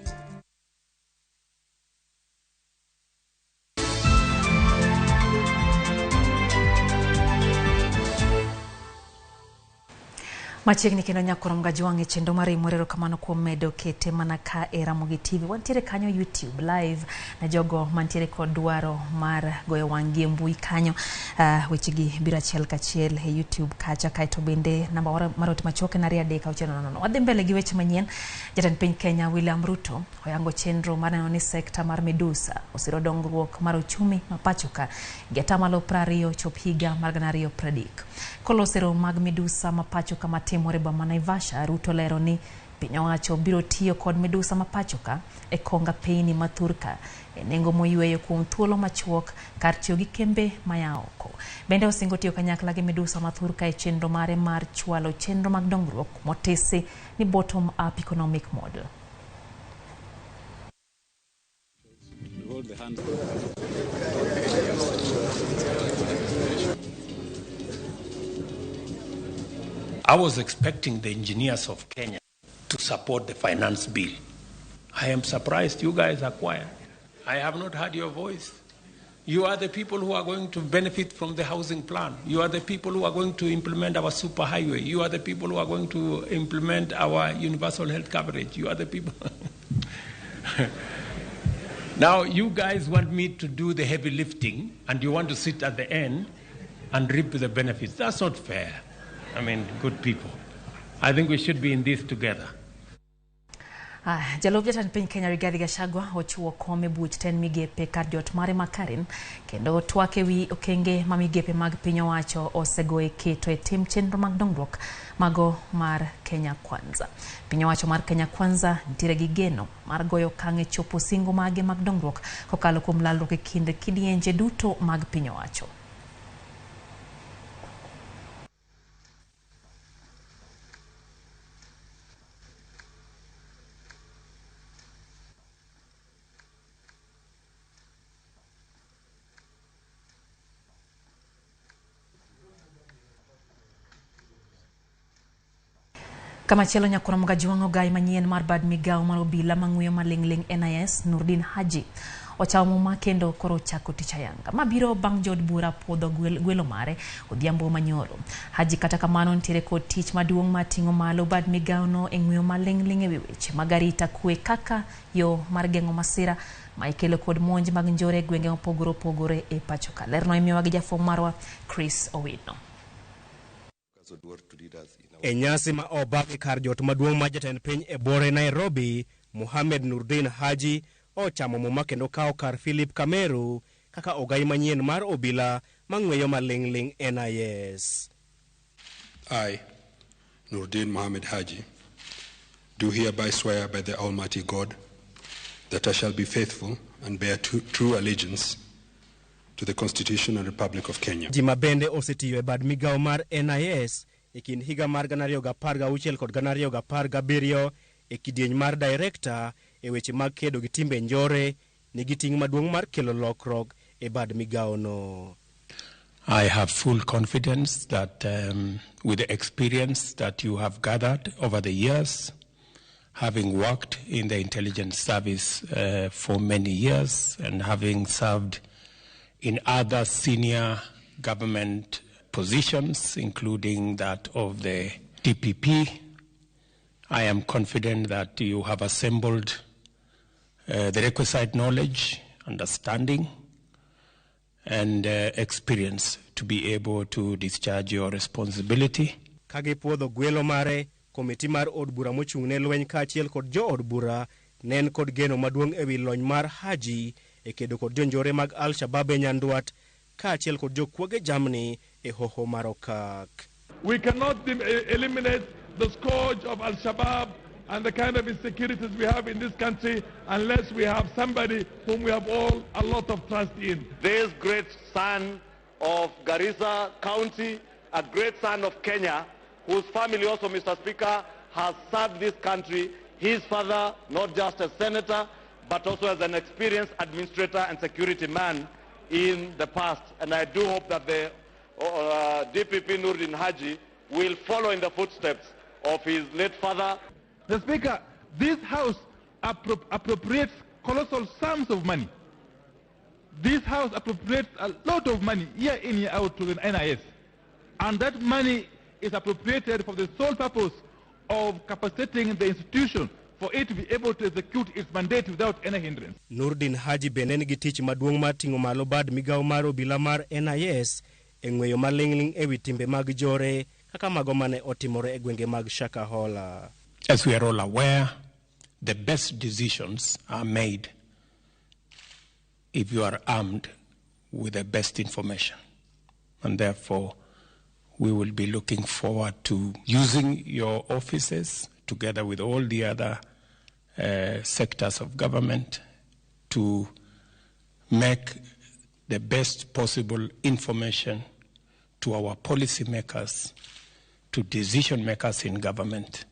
Machiegni kendo nyakorom gajwang' e chenro mar Imor, erokamano kuom medo kete mana ka e Ramogi TV. Wantiere kanyo YouTube live na jogo mantiere kod dwaro mar goyo wang' gi e mbui kanyo. Wechegi biro achiel kachiel e YouTube kacha, kaeto bende namba mar ote machuok en 23600. Wadhi mbele gi weche manyien. Jatend piny Kenya William Ruto oyango chenro mar neno ni sekta mar midusa osiro dongruok mar uchumi ma pacho ka gi atamalo 20 chop higa mar 2030. Koloso romo mag midusa ma pacho ka matimore boma Naivasha, Ruto lero ni piny owacho biro tiyo kod midusa ma pacho ka e konga peyni ma thurka e nengo moyweyo kuom thuolo machuok kar tiyo gi kembe maya oko. Bende osingo tiyo kanyakla gi midusa ma thurka e chenro mare mar chwalo chenro mag dongruok motesi ni bottom up economic model. I was expecting the engineers of Kenya to support the finance bill. I am surprised you guys are quiet. I have not heard your voice. You are the people who are going to benefit from the housing plan. You are the people who are going to implement our superhighway. You are the people who are going to implement our universal health coverage. You are the people. Now, you guys want me to do the heavy lifting, and you want to sit at the end and reap the benefits. That's not fair. I mean, good people. I think we should be in this together. Jalup jatend piny Kenya Rigathi Gachagua ochiwo kom e buch tend migepe kar jot mare ma Karen kendo twak ewi okenge ma migepe mag piny owacho osego e keto e tim chenro mag dongruok mago mar Kenya Kwanza. Piny owacho mar Kenya Kwanza nitiere gi geno mar goyo okang' e chopo singo mage mag dongruok kokalo kuom lalruok e kind kidienje duto mag piny owacho. Kamachielo nyakwar Mgajwang' ogai manyien mar bad migawo mar obila mang'uyo maling'ling' NIS Nurdin Haji ochamo muma kendo koro ochako tich ayanga. Mabiro bang' jood bura puodho gwelo mare odhiambo manyoro. Haji kata kamano nitiere kod tich maduong' mar ting'o malo bad migawono e ng'uyo maling'ling' ewi weche mag arita kwe kaka yo mar geng'o masira ma ikelo kod monj mag njore e gwenge mopogore opogore e pacho ka. Lerno imiyowa gi jafwambo marwa Chris Owino. E nyasi ma obagi kar jot maduong' mar jatend piny e buore Nairobi, Mohamed Nurdin Haji ochamo muma kendo kawo kar Philip Kameru kaka ogai manyien mar obila mang'weyo maling'ling' NIS. I, Nurdin Mohamed Haji, do hereby swear by the Almighty God that I shall be faithful and bear true allegiance to the Constitution and Republic of Kenya. Ji ma bende osetiyo e bad migawo mar NIS e kind higa mar 2016 kod 2017 e kidieny mar director e weche mag kedo gi timbe njore nigi ting' maduong' mar kelo lokruok e bad migawono. I have full confidence that with the experience that you have gathered over the years, having worked in the intelligence service for many years and having served in other senior government positions, including that of the DPP, I am confident that you have assembled the requisite knowledge, understanding, and experience to be able to discharge your responsibility. Ka gipuodho gwelo mare, komiti mar od bura mochung' ne lweny kaachiel kod jo od bura ne en kod geno maduong' ewi lony mar Haji e kedo kod jonjore mag Al-Shabaab e Nyandwat kaachiel kod jokuoge jamni e hoho mar Okak. We cannot eliminate the scourge of Al-Shabaab and the kind of insecurities we have in this country unless we have somebody whom we have all a lot of trust in. This great son of Garissa County, a great son of Kenya, whose family also, Mr. Speaker, has served this country. His father, not just as senator, but also as an experienced administrator and security man in the past. And I do hope that the DPP Nurdin Haji will follow in the footsteps of his late father. The Speaker, this House appropriates colossal sums of money. This House appropriates a lot of money year in, year out to the NIS. And that money is appropriated for the sole purpose of capacitating the institution for it to be able to execute its mandate without any hindrance. Nurdin Haji bende nigi tich maduong' mar ting'o malo bad migawo mar obila mar NIS e ng'weyo maling'ling' ewi timbe mag jore kaka mago mane otimore e gwenge mag Shakahola. As we are all aware, the best decisions are made if you are armed with the best information. And therefore, we will be looking forward to using your offices together with all the other sectors of government to make the best possible information to our policymakers, to decision makers in government.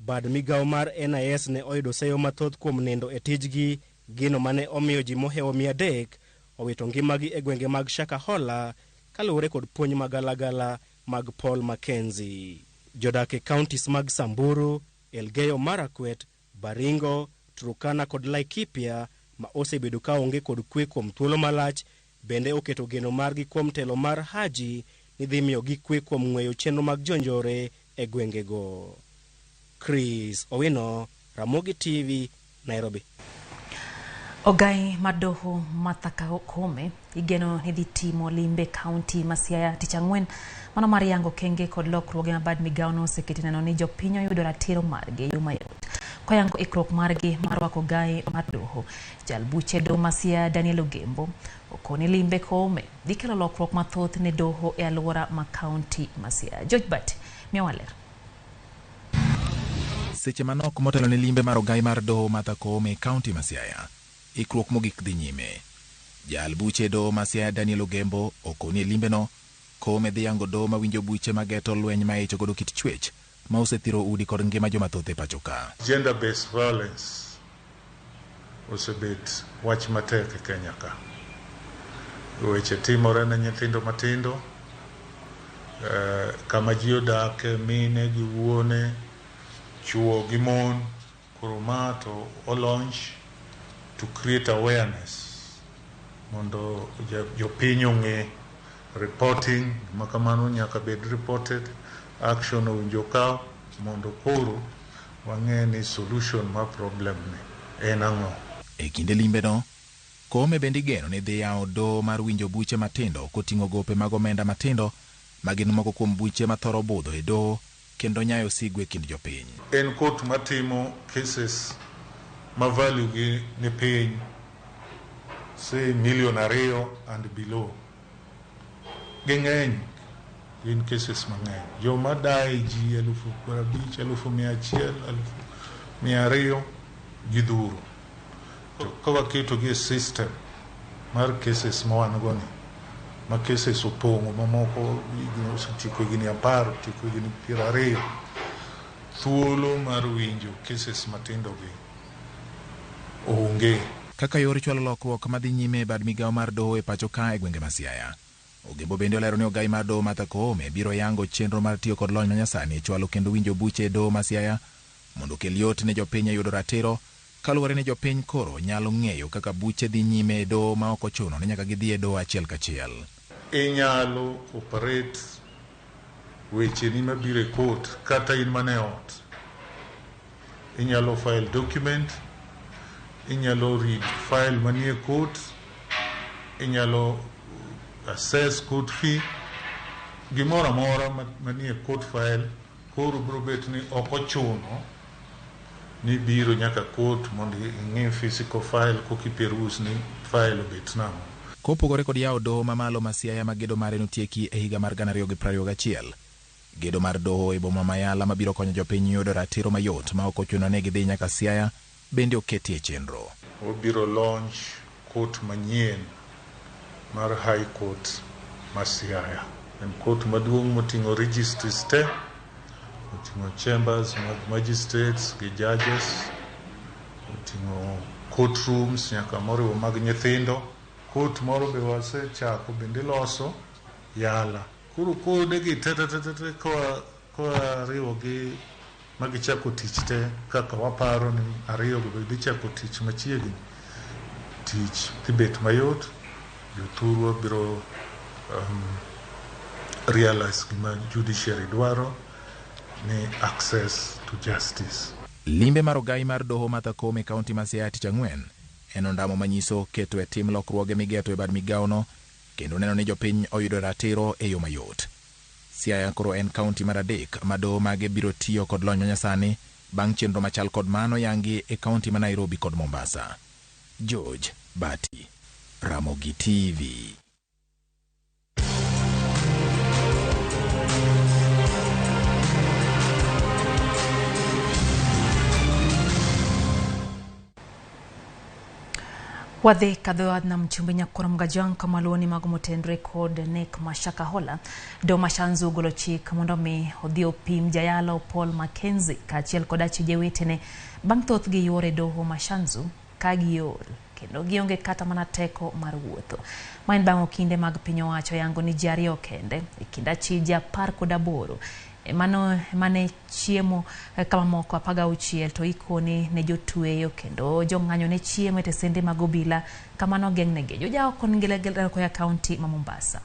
Bad migawo mar NIS ne oyudo seyo mathoth kuom nindo e tijgi, gino mane omiyo ji mohewo 300 owito ngimagi e gwenge mag Shakahola kaluwore kod puonj magalagala mag Paul Mackenzie. Jodak e counties mag Samburu, Elgeyo Marakwet, Baringo, Turkana kod Laikipia ma osebedo ka onge kod kwe kuom thuolo malach bende oketo geno margi kuom telo mar Haji ni dhi miyogi kwe kuom ng'weyo chenro mag jonjore e gwengego. Chris Owino, Ramogi TV, Nairobi. Ogai mar doho Martha Koome igeno ni dhi timo limbe kaunti ma Siaya tich ang'wen mano mar yango kenge kod lokruoge ma bad migawono oseketo neno ni jopiny oyudo ratiro margi e yo mayot. Koyango ikruok margi mar rwako ogai mar doho, jal buche doho ma Siaya Daniel Ogembo okoni limbe Koome dhi kelo lokruok mathoth ne doho e alwora ma kaunti ma Siaya. George Bat miyowa ler. Seche manok motelo ne limbe mar ogai mar doho Martha Koome e kaunti ma Siaya, ikruok mogik dhi nyime. Jal buche doho ma Siaya Daniel Ogembo okoni e limbeno, Koome dhi yango doho mawinjo buche mageto lweny ma icho godo kit chwech ma osethiro udi kod ngima joma thoth e pacho ka. Gender based violence osebet wach matek e Kenya ka. Weche timore ne nyithindo matindo, kama ji odake, mine gi wuone, chuo gi mon. Koro ma to o launch to create awareness mondo jopiny ong'e reporting makamano nyaka bed reported, action owinjo kaw mondo koro wang'e ni solution mar problem ni en ang'o. E kinde limbeno, Koome bende igeno ni dhi yawo doho mar winjo buche matindo koting'o gope mag omenda matindo ma gin moko kuom buche mathoro budho e doho kendo nyayo sigu e kind jopiny. En court matimo cases ma value gi ni piny, say 2 million and below. Ging'eny, gin cases mang'eny. Joma daye ji 50,000, 100,000, 200,000 gidhuro. To ka waketo gi e system mar cases ma wan go ni, ma cases opong'o mamoko osetieko higni 10, otieko higni 20, thuolo mar winjo cases matindo gi onge. Kaka yor chwalo lokruok madhi nyime e bad migawo mar doho e pacho ka e gwenge ma Siaya. Ogembo bende olero ni ogai mar doho Martha Koome biro yango chenro mar tiyo kod lony manyasani e chwalo kendo winjo buche e doho ma Siaya mondo okel yot ne jopiny e yudo ratiro, kaluwore ni jopiny koro nyalo ng'eyo kaka buche dhi nyime e doho ma ok ochuno ni nyaka gidhi e doho achiel kachiel. Inyalo operate wecheni mabiro e court kata in mana e ot. Inyalo file document, inyalo read file manie court, inyalo assess court fee, gimoro amora manie court file koro biro bet ni ok ochuno ni biro nyaka court mondo ing'i physical file koka iperuse ni file obet nang'o. Kopogore kod yawo doho mamalo ma Siaya ma gedo mare notieki e higa mar 2021, Gedo mar doho e boma ma Yala mabiro konyo jopiny yudo ratiro mayot ma ok ochuno ni gidhi nyaka Siaya bende oketi e chenro. Wabiro launch court manyien mar High Court ma Siaya. En court maduong' moting'o registries te, oting'o chambers mag magistrates gi judges, oting'o court rooms nyaka moriwo mag nyithindo. Court moro be wasechako bende loso Yala. Koro kode gi te te te te te koa riwogi ma gichako tich te kaka waparo ni ariyo go be dhi chako tich machiegni, tich dhi bet mayot, jothurwa biro realize gima judiciary dwaro ni access to justice. Limbe mar ogai mar doho Martha Koome e kaunti ma Siaya tich ang'wen en ondamo manyiso keto e tim lokruoge migeto e bad migawono kendo neno ni jopiny oyudo ratiro e yo mayot. Siaya koro en kaunti mar adek ma doho mage biro tiyo kod lony manyasani bang' chenro machal kod mano yangi e kaunti ma Nairobi kod Mombasa. George Bati, Ramogi TV. Wadhi kadho nam chumbi nyakwar Mgajwang' kama luwo ni mago motenre kod nek ma Shakahola. Doho ma Shanzu ogolo chik mondo mi odhi opim jayalo Paul Mackenzie kaachiel kod achije wetene bang' thothgi yuore doho ma Shanzu ka giol kendo gionge kata mana teko mar wuotho. Ma en bang' okinde mag piny owacho yango ni ji ariyo kende e kind achije 18 mano mane chiemo kama moko 16 to ikoni ne jotweyo kendo jong'anyo ne chiemo e tesende mag obila kamano geng'negi. Jojawo kon ngelegele koya kaunti ma Mombasa.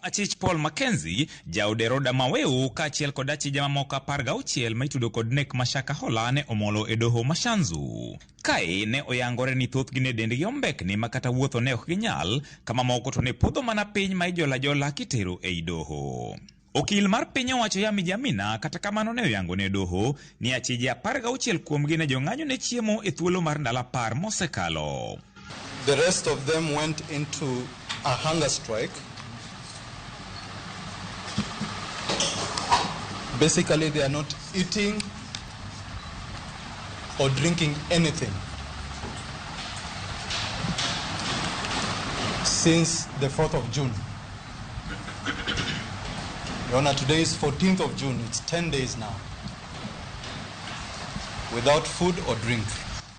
Achich Paul Mackenzie, jaode Rhoda Maweu kaachiel kod achije mamoko 16 ma itudo kod nek ma Shakahola ne omolo e doho ma Shanzu. Kae ne oyangore ni thothgi ne dendgi ombekni ma kata wuotho ne ok ginyal, kama moko to ne podho mana piny ma ijola jola kitero ei doho. Okil mar piny owacho Yami Jamina kata kamano ne oyango ne doho ni achije 16 kuomgi ne jong'anyo ne chiemo e thuolo mar ndalo 10 mosekalo. The rest of them went into a hunger strike. Basically, they are not eating or drinking anything since the 4th of June. Your Honor, today is 14th of June. It's 10 days now. Without food or drink.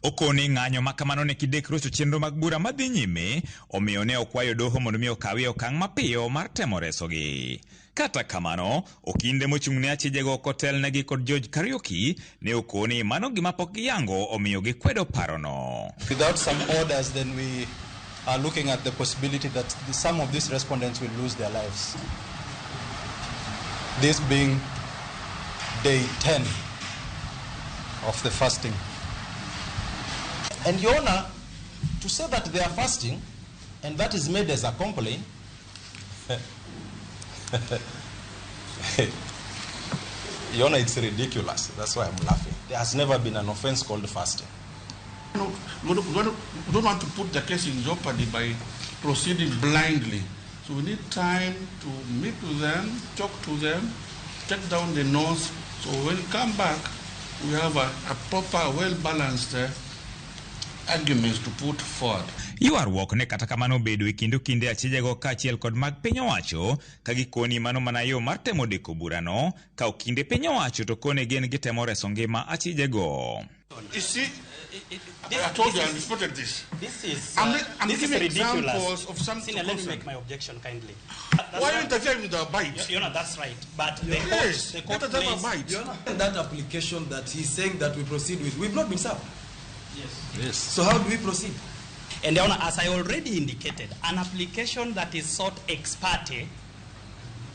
Okoni ng'anyo ma kamano ne kidek rocho chenro mag bura madhi nyime, omiyo ne okwayo doho mondo mi okawie okang' mapiyo mar temo resogi. Kata kamano, okinde mochung' ne achijego kotelnegi kod George Kariuki ne okoni mano gima pok giyango omiyo gikwedo parono. Without some orders, then we are looking at the possibility that some of these respondents will lose their lives. This being day 10 of the fasting. And Your Honor, to say that they are fasting, and that is made as a complaint, Your Honor, it's ridiculous. That's why I'm laughing. There has never been an offense called fasting. No, we don't want to put the case in jeopardy by proceeding blindly. So we need time to meet with them, talk to them, take down the notes. So when we come back, we have a proper, well-balanced arguments to put forward. Ywaruok ne kata kamano obedo e kind okinde achijego kaachiel kod mag piny owacho ka gikoni mano mana yo mar temo deko burano ka okinde piny owacho to kone gin gitemo reso ngima achijego. You see, I told you I reported this. This is I'm this is giving ridiculous. examples of some. Senior, let me make my objection kindly. Why are you interfering with our bite? Your Honor, that's right. But the Yes, court, the court let us have a placed- bite. Your Honor, that application that he's saying that we proceed with, we've not been served. Yes. Yes. So how do we proceed? And Your Honor, as I already indicated, an application that is sought ex parte,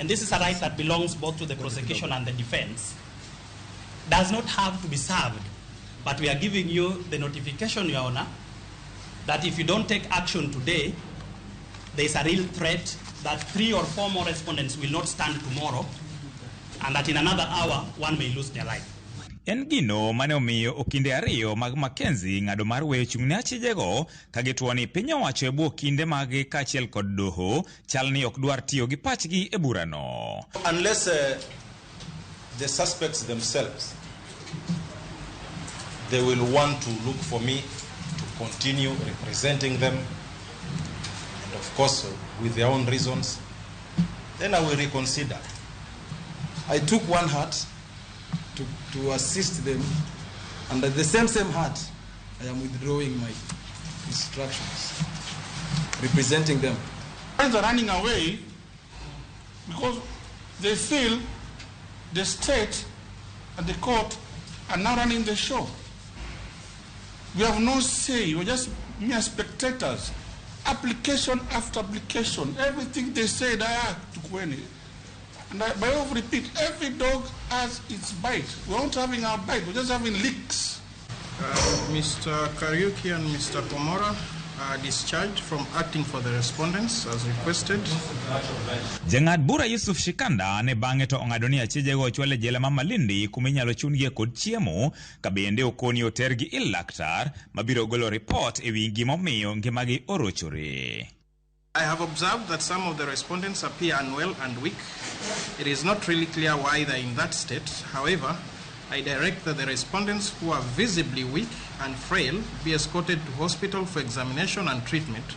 and this is a right that belongs both to the prosecution and the defense, does not have to be served. But we are giving you the notification, Your Honor, that if you don't take action today, there is a real threat that 3 or 4 more respondents will not stand tomorrow, and that in another hour, one may lose their life. En gino mane omiyo okinde ariyo mag Mackenzie ng'ado mar weyo chung' ne achijego ka gituo ni piny owacho e bwo kinde maggi kaachiel kod doho chal ni ok dwar tiyo gi pachgi e burano. Unless the suspects themselves, they will want to look for me to continue representing them, and of course with their own reasons, then I will reconsider. I took one heart to assist them, and at the same heart, I am withdrawing my instructions, representing them. Friends are running away because they feel the state and the court are now running the show. We have no say, we're just mere spectators. Application after application, everything they say, they are to Kweni. And I, by way of repeat, every dog has its bite. We aren't having our bite, we're just having licks. Mr. Kariuki and Mr. Komora are discharged from acting for the respondents as requested. Jang'ad bura Yusuf Shikanda ne bang'e to ong'ado ni achijego ochwal e jela ma Malindi kuma inyalo chun-gie kod chiemo ka bende okoni otergi ir laktar mabiro golo ripot e wi gimomiyo ngimagi orochore. I have observed that some of the respondents appear unwell and weak. It is not really clear why they are in that state. However, I direct that the respondents who are visibly weak and frail be escorted to hospital for examination and treatment.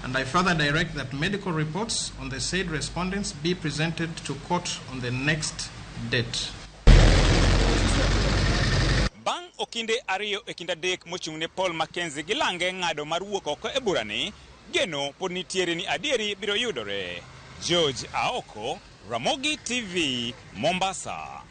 And I further direct that medical reports on the said respondents be presented to court on the next date. Bang' okinde ariyo e kind adek mochung' ne Paul Mackenzie gi lange ng'ado mar wuok oko e burani, geno pod nitiere ni adieri biro yudore. George Aoko, Ramogi TV, Mombasa.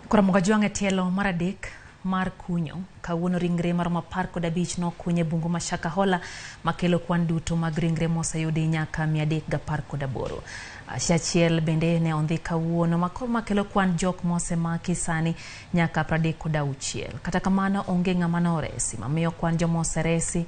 Koro Jwang' e tielo mar adek mar kunyo. Kawuono ringre maromo 15 nokuny e bungu ma Shakahola makelo kwan duto mag ringre moseyudi nyaka 318. Achiel bende ne ondhi kawuono makelo kwan jok mosemaki sani nyaka 36. Kata kamano onge ng'ama noresi mamiyo kwan joma oseresi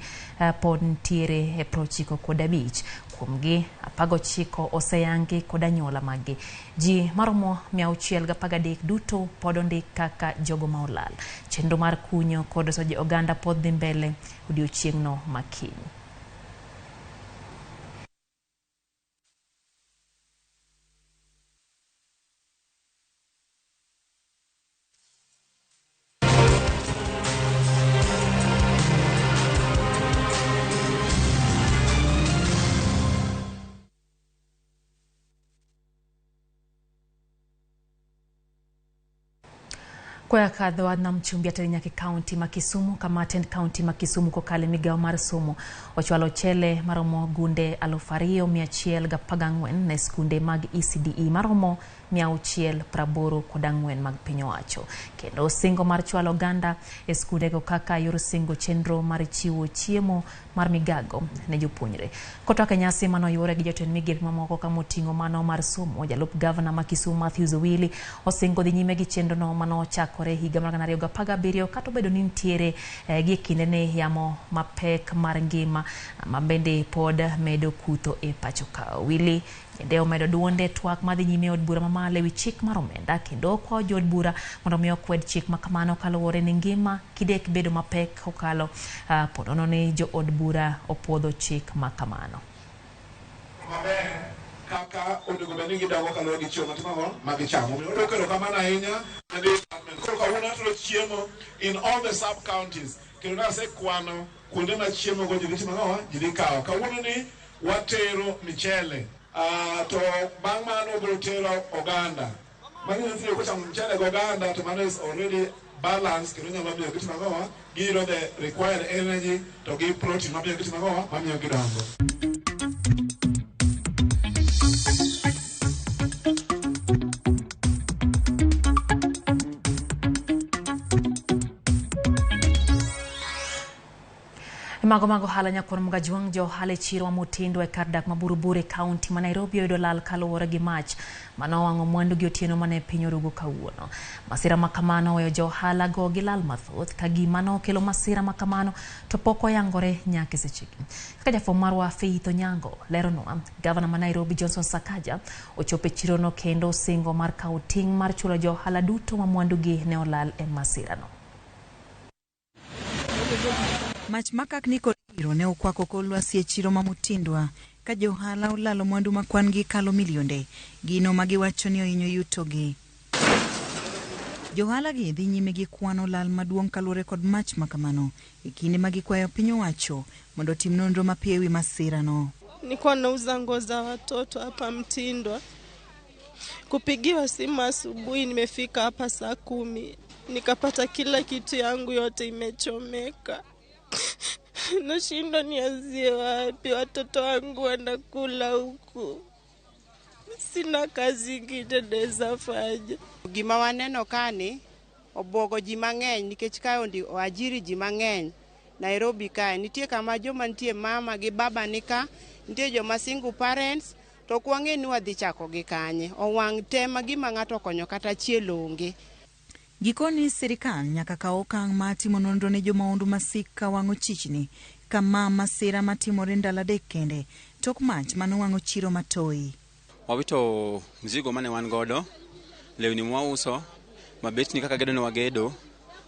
pod nitiere e 95. Kuomgi 19 oseyangi kod anyuola maggi. Ji maromo 613 duto pod ondik kaka jogo ma olal. Chenro mar kunyo kod sojo oganda pod dhi mbele odiochieng'no makiny. Kwaya kadho na mchumbi atari nyake kaunti ma Kisumu kama tend kaunti ma Kisumu kokale migao mar somo ochwalo chele maromo gunde 2114 ne skunde mag ECDE maromo 684 mag piny owacho. Kendo singo mar chwalo oganda e skundego kaka yor singo chenro mar chiwo chiemo mar migago ne jopuonjre. Kotwak e nyasi manoyuore gi jotend migepe mamoko kamoting'o mano mar somo, jalup gavana ma Kisumu Matthews Owili osingo dhi nyime gi chenrono manochakore higa mar 2017 kata obedo ni nitiere gi kinde ne yamo mapek mar ngima ma bende pod medo kutho e pacho ka. Owili bende omedo duonde twak madhi nyime e od bura mamalo ewi chik mar omenda kendo okwayo jood bura mondo mi okwed chik ma kamano kaluwore ni ngima kidek bedo mapek kokalo ponono ni jood bura opuodho chik ma kamano. Maber kaka onego bed ni gidongo kaluwore gi chiemo ma gichamo. Omiyo erokamano ahinya ne department. Koro kawuono atero chiemo in all the sub counties kendo nasekwano kuonde ma chiemo go ji dhi timo ang'o, ji dhi kawo. Kawuono ni watero michele. To bang' mano wabiro tero oganda. Mano nyithindo kochamo mchele gi oganda to mano is already balanced kendo nyalo miyo gitimo ang'o, giyudo the required energy to gi protein mamiyo gitimo ang'o, mamiyo gidongo. Mago mag ohala nyakwar Mgajwang' jo ohala e chiro ma Mutindwa e kar dak ma Buruburu e kaunti ma Nairobi oyudo lal kaluwore gi mach mane owang'o mwandu gi otieno mane piny orugo kawuono. Masira ma kamano oweyo jo ohala go gi lal mathoth ka gima nokelo masira ma kamano to pok oyangore nyaka e sechegi. Kaka jafwambo marwa Faith Onyango leronwa, gavana ma Nairobi Johnson Sakaja ochopo e chirono kendo osingo mar kawo ting' mar chulo jo ohala duto ma mwandugi ne olal e masirano. Mach makakni kod iro ne okwako kor lwasi e chiro ma Mutindwa ka johala olalo mwandu ma kwan gi kalo milionde, gino ma giwacho ni ohinyo yutogi. Johala gi dhi nyime gi kwano lal maduong' kaluwore kod mach makamano e kinde ma gikwayo piny owacho mondo otim nonro mapiyo ewi masirano. Nilikuwa nauza nguo za watoto hapa Mtindwa. Kupigiwa simu asubuhi, nimefika hapa saa 10 nikapata kila kitu yangu yote imechomeka. Nashindwa nianzie wapi, watoto wangu wanakula huku, sina kazi ingine naweza fanya. Gima waneno kani obwogo ji mang'eny nikech kae oajiri ji mang'eny Nairobi kae nitie kama joma nitie mama gi baba nika nitie joma single parents to ok wang'e ni wadhi chako gi kanye owang' te ma gima ng'ato okonyo kata achiel onge. Gikoni sirikal nyaka kaw okang' mar timo nonro ne jomahundu masik ka wang'o chichni kama masira matimore ndalo 3 kende tok mach manowang'o chiro Matoi. Wawito mzigo mane wan godo, lewni mwauso, mabetni kaka gedo ne wagedo.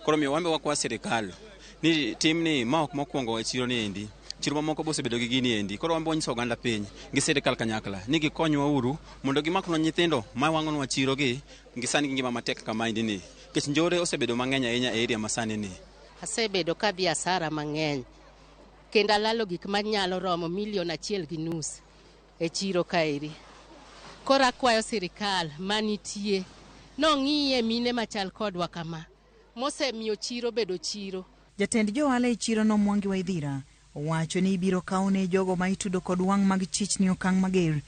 Koro miyo wambe wakwa sirikal ni timni ma ok mokwongo e chiro ni endi. Chiro mamoko be osebedo gi gini endi. Koro wambe wanyiso oganda piny gi sirikal kanyakla ni gikonywa uru mondo gimaknwa nyithindo ma wang'onwa chiro gi sani gi ngima matek kamaendi ni. Nikech njore osebedo mang'eny ahinya e area masani ni. Asebedo ka adhi hasara mang'eny kendo alalo gik manyalo romo 1.5 milion e chiro kaeri. Koro akwayo sirikal manitie nong'iye mine machal kodwa kama mosemiyo chiro bedo chiro. Jatend johala e chiro no Mwangi Waithira owacho ni ibiro kawne jogo ma itudo kod wang' mag chichni okang' mager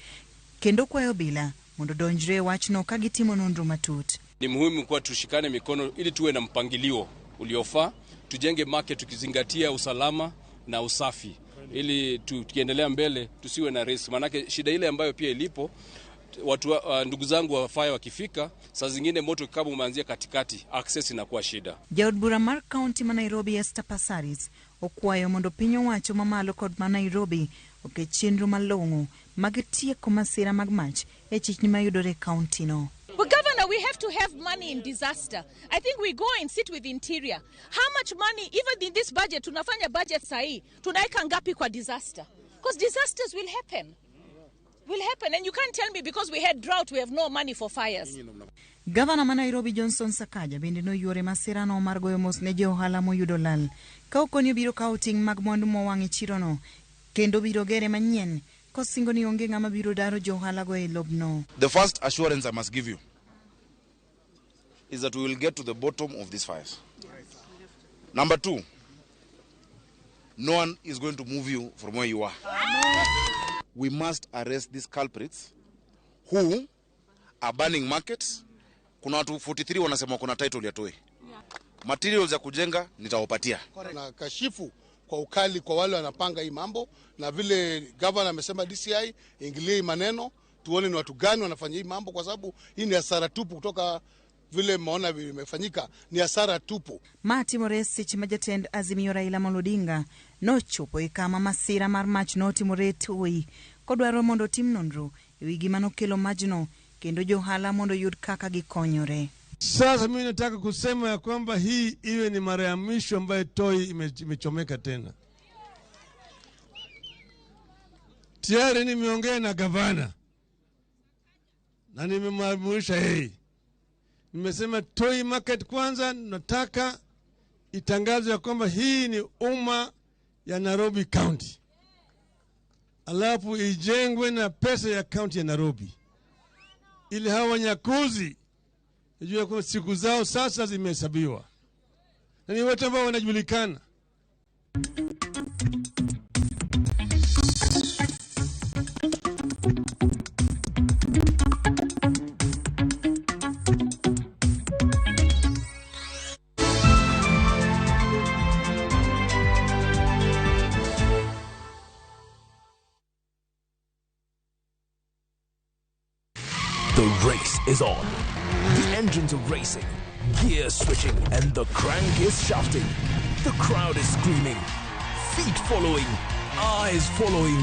kendo kwayo bila mondo donjre e wachno ka gitimo nonro matut. Ni muhimu kuwa tushikane mikono ili tuwe na mpangilio uliofaa, tujenge market tukizingatia usalama na usafi ili tukiendelea mbele tusiwe na risk. Manake shida ile ambayo pia ilipo watu, ndugu zangu wa fire wakifika saa zingine moto kama umeanzia katikati access inakuwa shida. Jaod bura mar kaunti ma Nairobi Esther Passaris okwayo mondo piny owacho mamalo kod ma Nairobi oket chenro malong'o mag tieko masira mag mach e chichni mayudore e kaunti no. But Governor, we have to have money in disaster. I think we go and sit with Interior. How much money, even in this budget, tunafanya budget sahi, tunaweka ngapi kwa disaster? Because disasters will happen. Will happen. And you can't tell me because we had drought, we have no money for fires. Gavana ma Nairobi Johnson Sakaja bende noyuore masirano mar goyo mos ne jo ohala moyudo lal. Ka okoni obiro kawo ting' mag mwandu mowang' e chirono kendo biro gere manyien kosingo ni onge ng'ama biro daro jo ohala go e lobno. The first assurance I must give you is that we will get to the bottom of these fires. Number 2, no one is going to move you from where you are. We must arrest these culprits who are burning markets. Kuna watu 43 wanasema kuna title ya Toi. Materials ya kujenga nitawapatia. Na kashifu kwa ukali kwa wale wanapanga hii mambo, na vile governor amesema DCI ingilie hii maneno, tuone ni watu gani wanafanya hii mambo, kwa sababu hii ni hasara tupu kutoka vile maona vimefanyika, ni hasara tupu. Matimore seche ma jatend Azimio Raila Amolo Odinga nochopo e kama masira mar mach notimore Toi kodwaro mondo otim nonro ewi gima nokelo majno kendo johala mondo oyud kaka gikonyore. Sasa mimi nataka kusema ya kwamba hii iwe ni mara ya mwisho ambayo Toi imechomeka tena. Tayari nimeongea na gavana na nimemwamurisha yeye. Nimesema Toi Market kwanza nataka itangazwe ya kwamba hii ni umma ya Nairobi County. Alafu ijengwe na pesa ya county ya Nairobi. Ili hawa wanyakuzi wajue kwamba siku zao sasa zimehesabiwa. Na ni watu ambao wanajulikana. race is on. The engines are racing, gears switching, and the crank is shafting. The crowd is screaming, feet following, eyes following.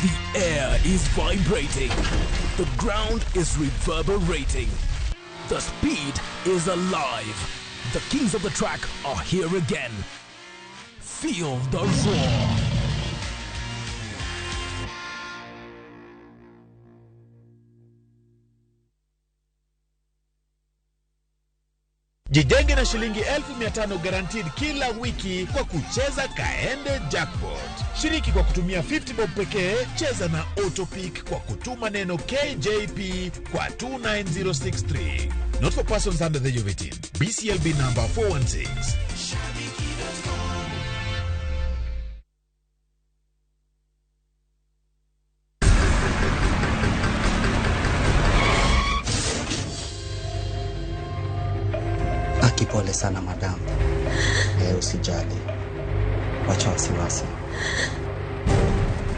The air is vibrating. The ground is reverberating. The speed is alive. The kings of the track are here again. Feel the roar. Jijenge na shilingi 1500 guaranteed kila wiki kwa kucheza Kaende Jackpot. Shiriki kwa kutumia 50 bob pekee, cheza na auto pick kwa kutuma neno KJP kwa 29063. Not for persons under the age of 18. BCLB number 416. Pole sana madam. Usijali. Wacha wasiwasi.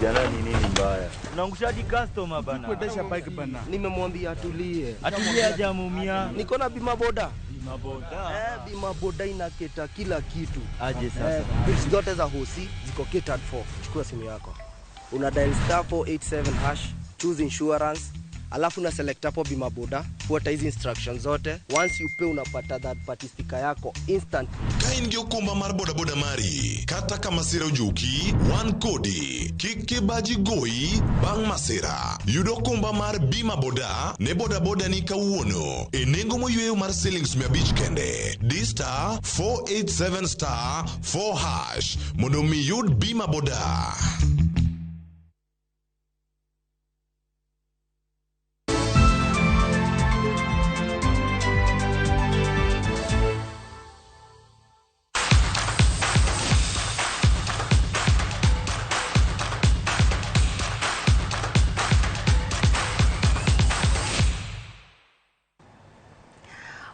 Jana ni nini mbaya? Unaangushaji customer bana. Kuendesha bike bana. Nimemwambia atulie. Atulie hajamuumia. Niko na bima boda. Bima boda. Bima boda inaketa kila kitu. Aje sasa. Bills zote za hosi ziko catered for. Chukua simu yako. Una dial star 487 hash, choose insurance. Alafu na select hapo bima boda, fuata hizi instructions zote. Once you pay unapata third party sticker yako instant. Ka in gi okumba mar bodaboda mari, kata ka masira ojuki, wan kodi. Kik kibaji goyi bang' masira. Yud okumba mar bima boda ne bodaboda ni kawuono e nengo moyweyo mar silings 500 kende. Di star 487 star 4 hash mondo mi yud bima boda.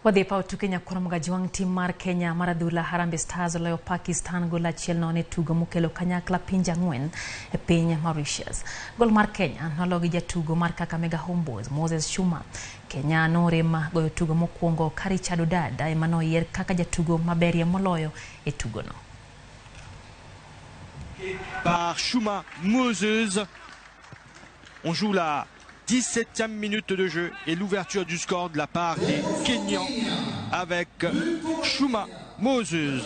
Wadhi e paw tuke Nyakwar Mgajwang' tim mar Kenya mar adhula Harambee Stars oloyo Pakistan gol achiel nono e tugo mokelo kanyakla pinje ang'wen e piny Mauritius. Gol mar Kenya nolo gi jatugo mar Kakamega Homeboyz Moses Shuma. Kenya norem goyo tugo mokwongo ka Richard Odada ema noyier kaka jatugo maberie moloyo e tugono. Par Shuma Moses. On joue la 17e minute de jeu et l'ouverture du score de la part des Kenyans avec Shuma Moses.